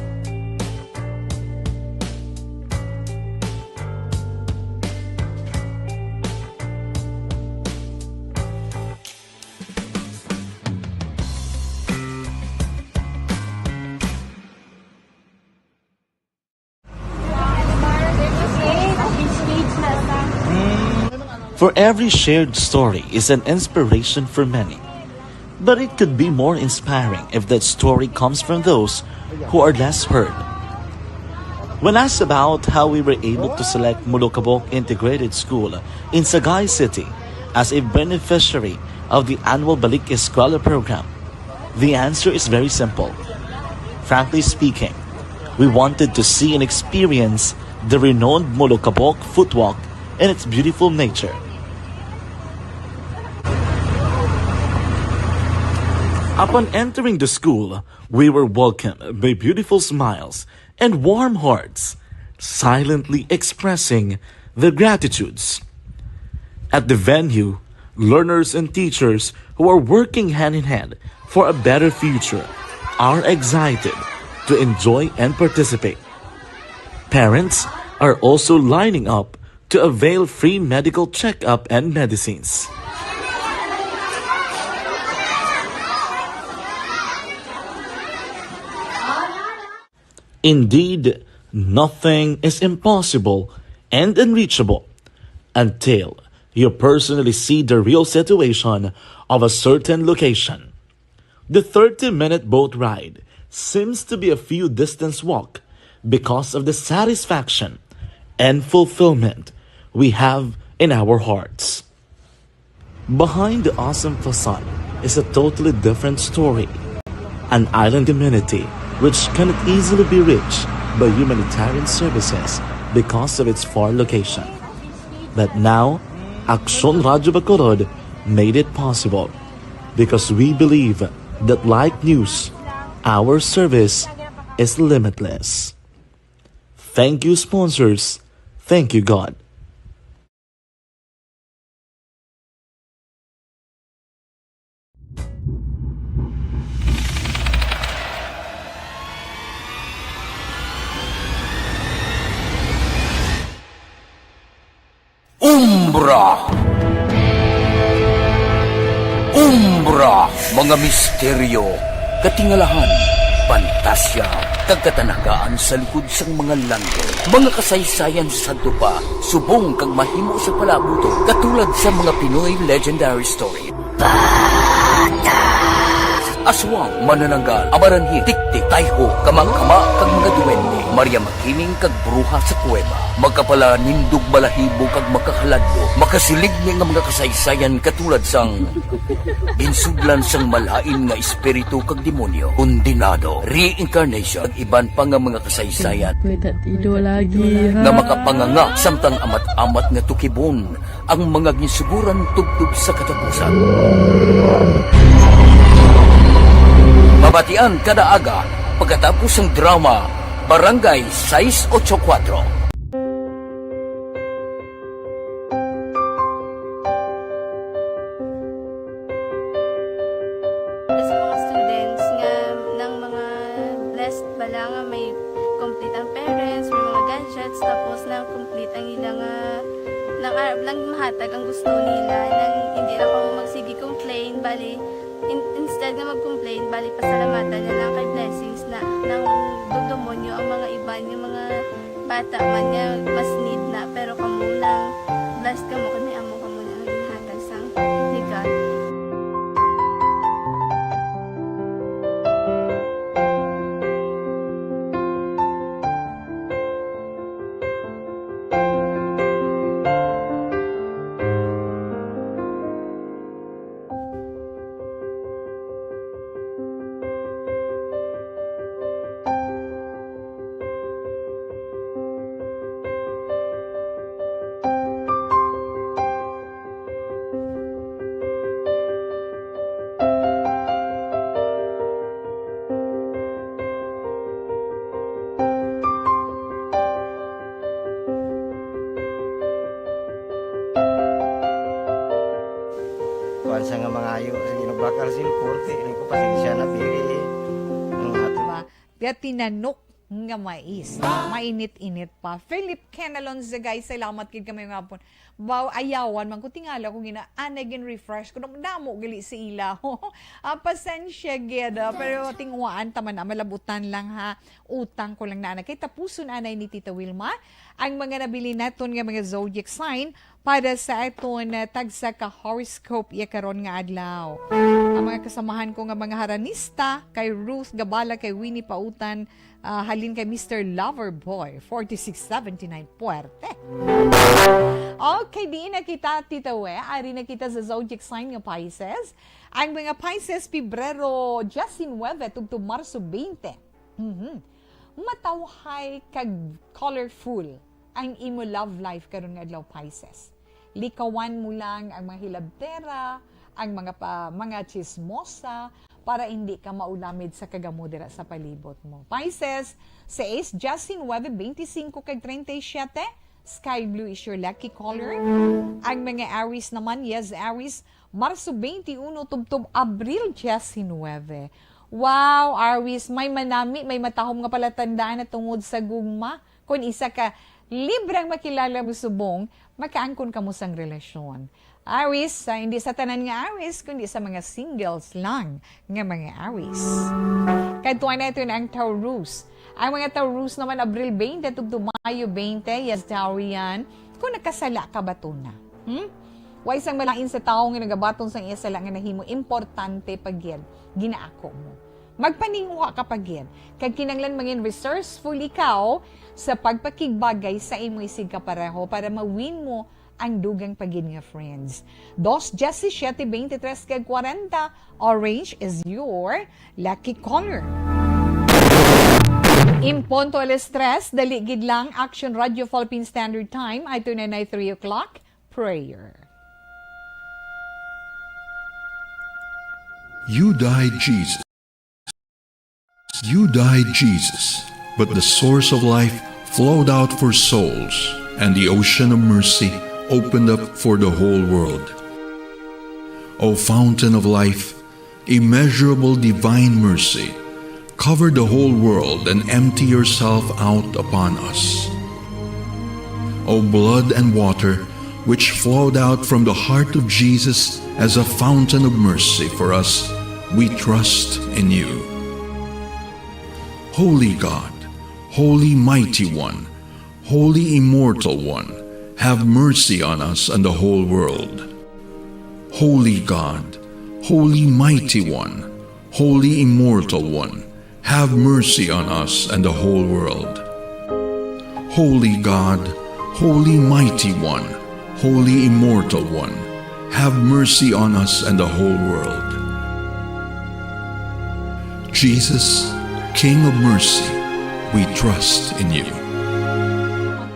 For every shared story is an inspiration for many. But it could be more inspiring if that story comes from those who are less heard. When asked about how we were able to select Molokabok Integrated School in Sagay City as a beneficiary of the annual Balik Eskwela program, the answer is very simple. Frankly speaking, we wanted to see and experience the renowned Molokabok footwalk and its beautiful nature. Upon entering the school, we were welcomed by beautiful smiles and warm hearts, silently expressing the gratitudes. At the venue, learners and teachers who are working hand in hand for a better future are excited to enjoy and participate. Parents are also lining up to avail free medical checkup and medicines. Indeed, nothing is impossible and unreachable until you personally see the real situation of a certain location. The thirty-minute boat ride seems to be a few distance walk because of the satisfaction and fulfillment we have in our hearts. Behind the awesome facade is a totally different story. An island community which cannot easily be reached by humanitarian services because of its far location. But now, Aksyon Radyo Bacolod made it possible because we believe that, like news, our service is limitless. Thank you, sponsors. Thank you, God. Umbra. Umbra, mga misteryo, katingalahan, pantasya, kag katanagaan sa likod sang mga langit. Mga kasaysayan sa sadto pa, subong kag mahimo sa palaabuton, katulad sa mga Pinoy legendary story. Aswang, manananggal, amaranhit, tiktik, tayho, kamangkama, kag mga duwende, Maria Makiling, kag bruha sa kuweba. Makapalanindog balahibo kag makahaladlok, makasiligni nga mga kasaysayan katulad sang ginsudlan sang malain nga espiritu kag demonyo, kondenado, reincarnation, kag iban pa nga mga kasaysayan May tatido lagi, ha? nga makapanganga samtang amat-amat nga tukibon ang mga ginsuguran tubtob sa katapusan. Mabatian kada aga pagkatapos sang drama Barangay sais ocho kuwatro. Sa mga students nga nang mga blessed bala nga may complete ang parents, may mga gadgets, tapos nang complete ang ila nga nang, ah, nang mahatag ang gusto nila, nang hindi na kamo magsige complain, bali, in-, instead nga mag-complain, bali, pasalamatan na lang kay blessings na nang dugdumon nyo ang mga iban, yung mga bata man nga mas need na, pero kamo nang blessed kamo kay may amo kamo na nga ginhatag sang ni God. Kuwan sa nga mangayo sa ginubakal sin korte, ini ko pasensya na pili ang ato. Diba? Diya tinanok nga mais. Mainit-init pa. Philip Ken Alonzo, guys, salamat gid kami nga hapon. Baw, ayawan man ko, tingala ko gina, anay gin refresh ko. Damo gali si ila. Ah, pasensya gid, ah, pero tinguhaan ta man na, malabutan lang, ha. Utang ko lang na, ana. Kay tapuson anay ni Tita Wilma ang mga nabili naton nga mga zodiac sign para sa aton, ah, tagsa ka horoscope iya karon nga adlaw. Ang mga kasamahan ko nga mga haranista, kay Ruth Gabala, kay Winnie Pautan, ah, halin kay Mister Loverboy, forty-six seventy-nine Puerte. Okay, diin na kita, Tita We? Ari na kita sa zodiac sign nga Pisces. Ang mga Pisces, Pebrero diecinuebe tubtob Marso twenty. Mhm. Matawhay kag colorful ang imo love life karon nga adlaw, Pisces. Likawan mo lang ang mga hilabtera, ang mga pa, mga chismosa, para hindi ka maulamid sa kagamo dira sa palibot mo. Pisces, sais, diecinuebe, veinticinco, kag treinta y siete, Sky blue is your lucky color. Ang mga Aries naman, yes, Aries, Marso twenty-one tubtob Abril diecinuebe. Wow, Aries, may manami, may matahom nga palatandaan na tungod sa gugma. Kung isa ka librang makilala mo subong, makaangkon kamo sang relasyon. Aries, sa, hindi sa tanan nga Aries, kundi sa mga singles lang nga mga Aries. Kadtuan naton ang Taurus. Ang mga Taurus naman, Abril twenty tubtob Mayo twenty, yes, Taurian, kung nakasala ka, batuna. Hmm? Wa isang malain sa tawo nga nagabaton sang iya sala nga nahimo, importante pa gid, ginaako mo. Magpaninguha ka pa gid, kag kinahanglan mangin resourceful ikaw sa pagpakigbagay sa imo isigkapareho para ma-win mo ang dugang pa gid nga friends. Dos diecisiete, veintitrés, kag kwarenta, orange is your lucky color. In punto alas tres, dali gid lang, Action Radio Philippine Standard Time, ay tunay na three o'clock, prayer. You died, Jesus. You died, Jesus, but the source of life flowed out for souls, and the ocean of mercy opened up for the whole world. O fountain of life, immeasurable divine mercy, cover the whole world and empty yourself out upon us. O blood and water, which flowed out from the heart of Jesus as a fountain of mercy for us, we trust in you. Holy God, Holy Mighty One, Holy Immortal One, have mercy on us and the whole world. Holy God, Holy Mighty One, Holy Immortal One, have mercy on us and the whole world. Holy God, Holy Mighty One, Holy Immortal One, have mercy on us and the whole world. Jesus, King of Mercy, we trust in you.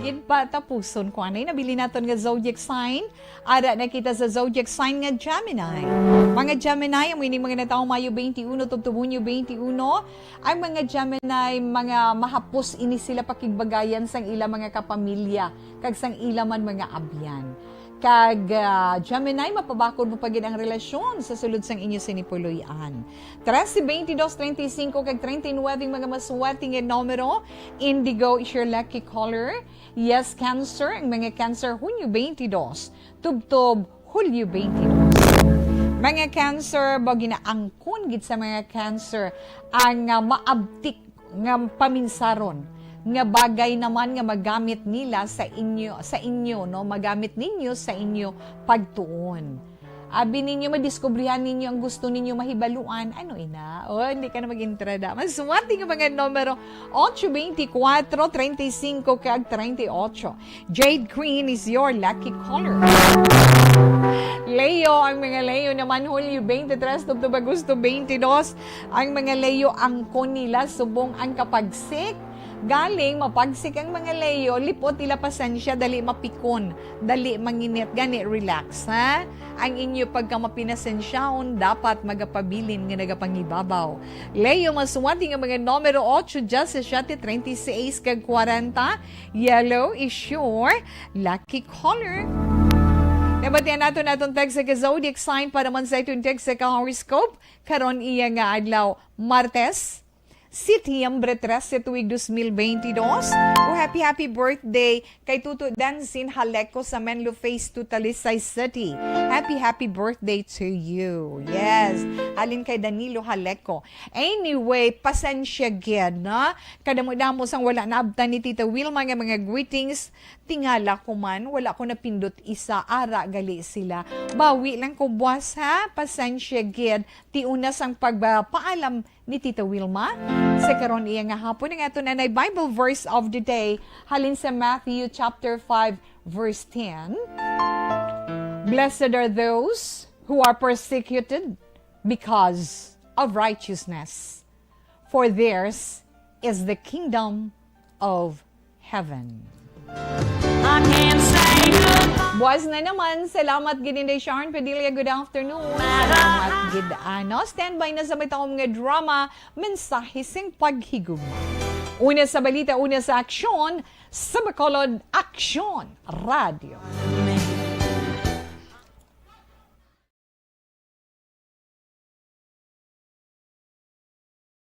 Gid pa tapuson ko anay nabili naton nga zodiac sign. Ara na kita sa zodiac sign nga Gemini. Mga Gemini, amo ini mga natawo Mayo twenty-one tubtob Hunyo twenty-one. Ang mga Gemini, mga mahapos ini sila pakigbagayan sang ila mga kapamilya kag sang ila man mga abyan. Kag, ah, Gemini, mapabakod mo pa gid ang relasyon sa sulod sang inyo sini puloy-an. Trese, veintidós, treinta y cinco, kag treinta y nuebe ang mga maswerte nga numero. Indigo is your lucky color. Yes, Cancer, ang mga Cancer, Hunyo twenty-two, tubtob Hulyo twenty-two. Mga Cancer, ba ginaangkon gid sa mga Cancer ang, ah, maabtik nga paminsaron nga bagay naman nga magamit nila sa inyo, sa inyo, no? Magamit ninyo sa inyo pagtuon. Abi ninyo, madiskubrihan ninyo ang gusto ninyo mahibaluan. Ano ina? O, hindi ka na mag-intrada. Maswerte nga mga numero, ocho, veinticuatro, treinta y cinco, kag treinta y ocho. Jade Green is your lucky color. Leo, ang mga Leo naman, Hulyo twenty-three, tubtob Agosto twenty-two, ang mga Leo, angkon nila subong ang kapagsik. Galing, mapagsik ang mga Leo, lipot nila pasensya, dali mapikon, dali manginit, gani relax, ha? Ang inyo pagkamapinasensyahon dapat magapabilin nga nagapangibabaw. Leo, maswerte nga mga numero, ocho, diecisiete, treinta y seis, kag kwarenta. Yellow is your lucky color. Nabatian nato naton text sa zodiac sign para man sa iton text sa horoscope. Karon iya nga adlaw, Martes, Setyembre trese, tuig dos mil beintidos. O, happy, happy birthday kay Tuto Dancin Haleco sa Menlo Phase two, Talisay City. Happy, happy birthday to you. Yes, halin kay Danilo Haleco. Anyway, pasensya gid, no? Kadamo-damo sang wala naabtan ni Tita Wilma nga mga greetings. Tingala ko man, wala ko napindot isa, ara gali sila. Bawi lang ko buwas, ha? Pasensya gid. Ti una sang pagpaalam ni Tita Wilma. Sa karon iya nga hapon, ang aton anay Bible verse of the day, halin sa Matthew chapter five, verse ten. "Blessed are those who are persecuted because of righteousness, for theirs is the kingdom of heaven." I can't say goodbye. Buwas na naman. Salamat gid, Inday Sharon Padilla. Good afternoon. Salamat gid, ano. Standby na sa may taong nga drama, mensahe sing paghigugma. Una sa balita, una sa aksyon, sa Bacolod Aksyon Radio.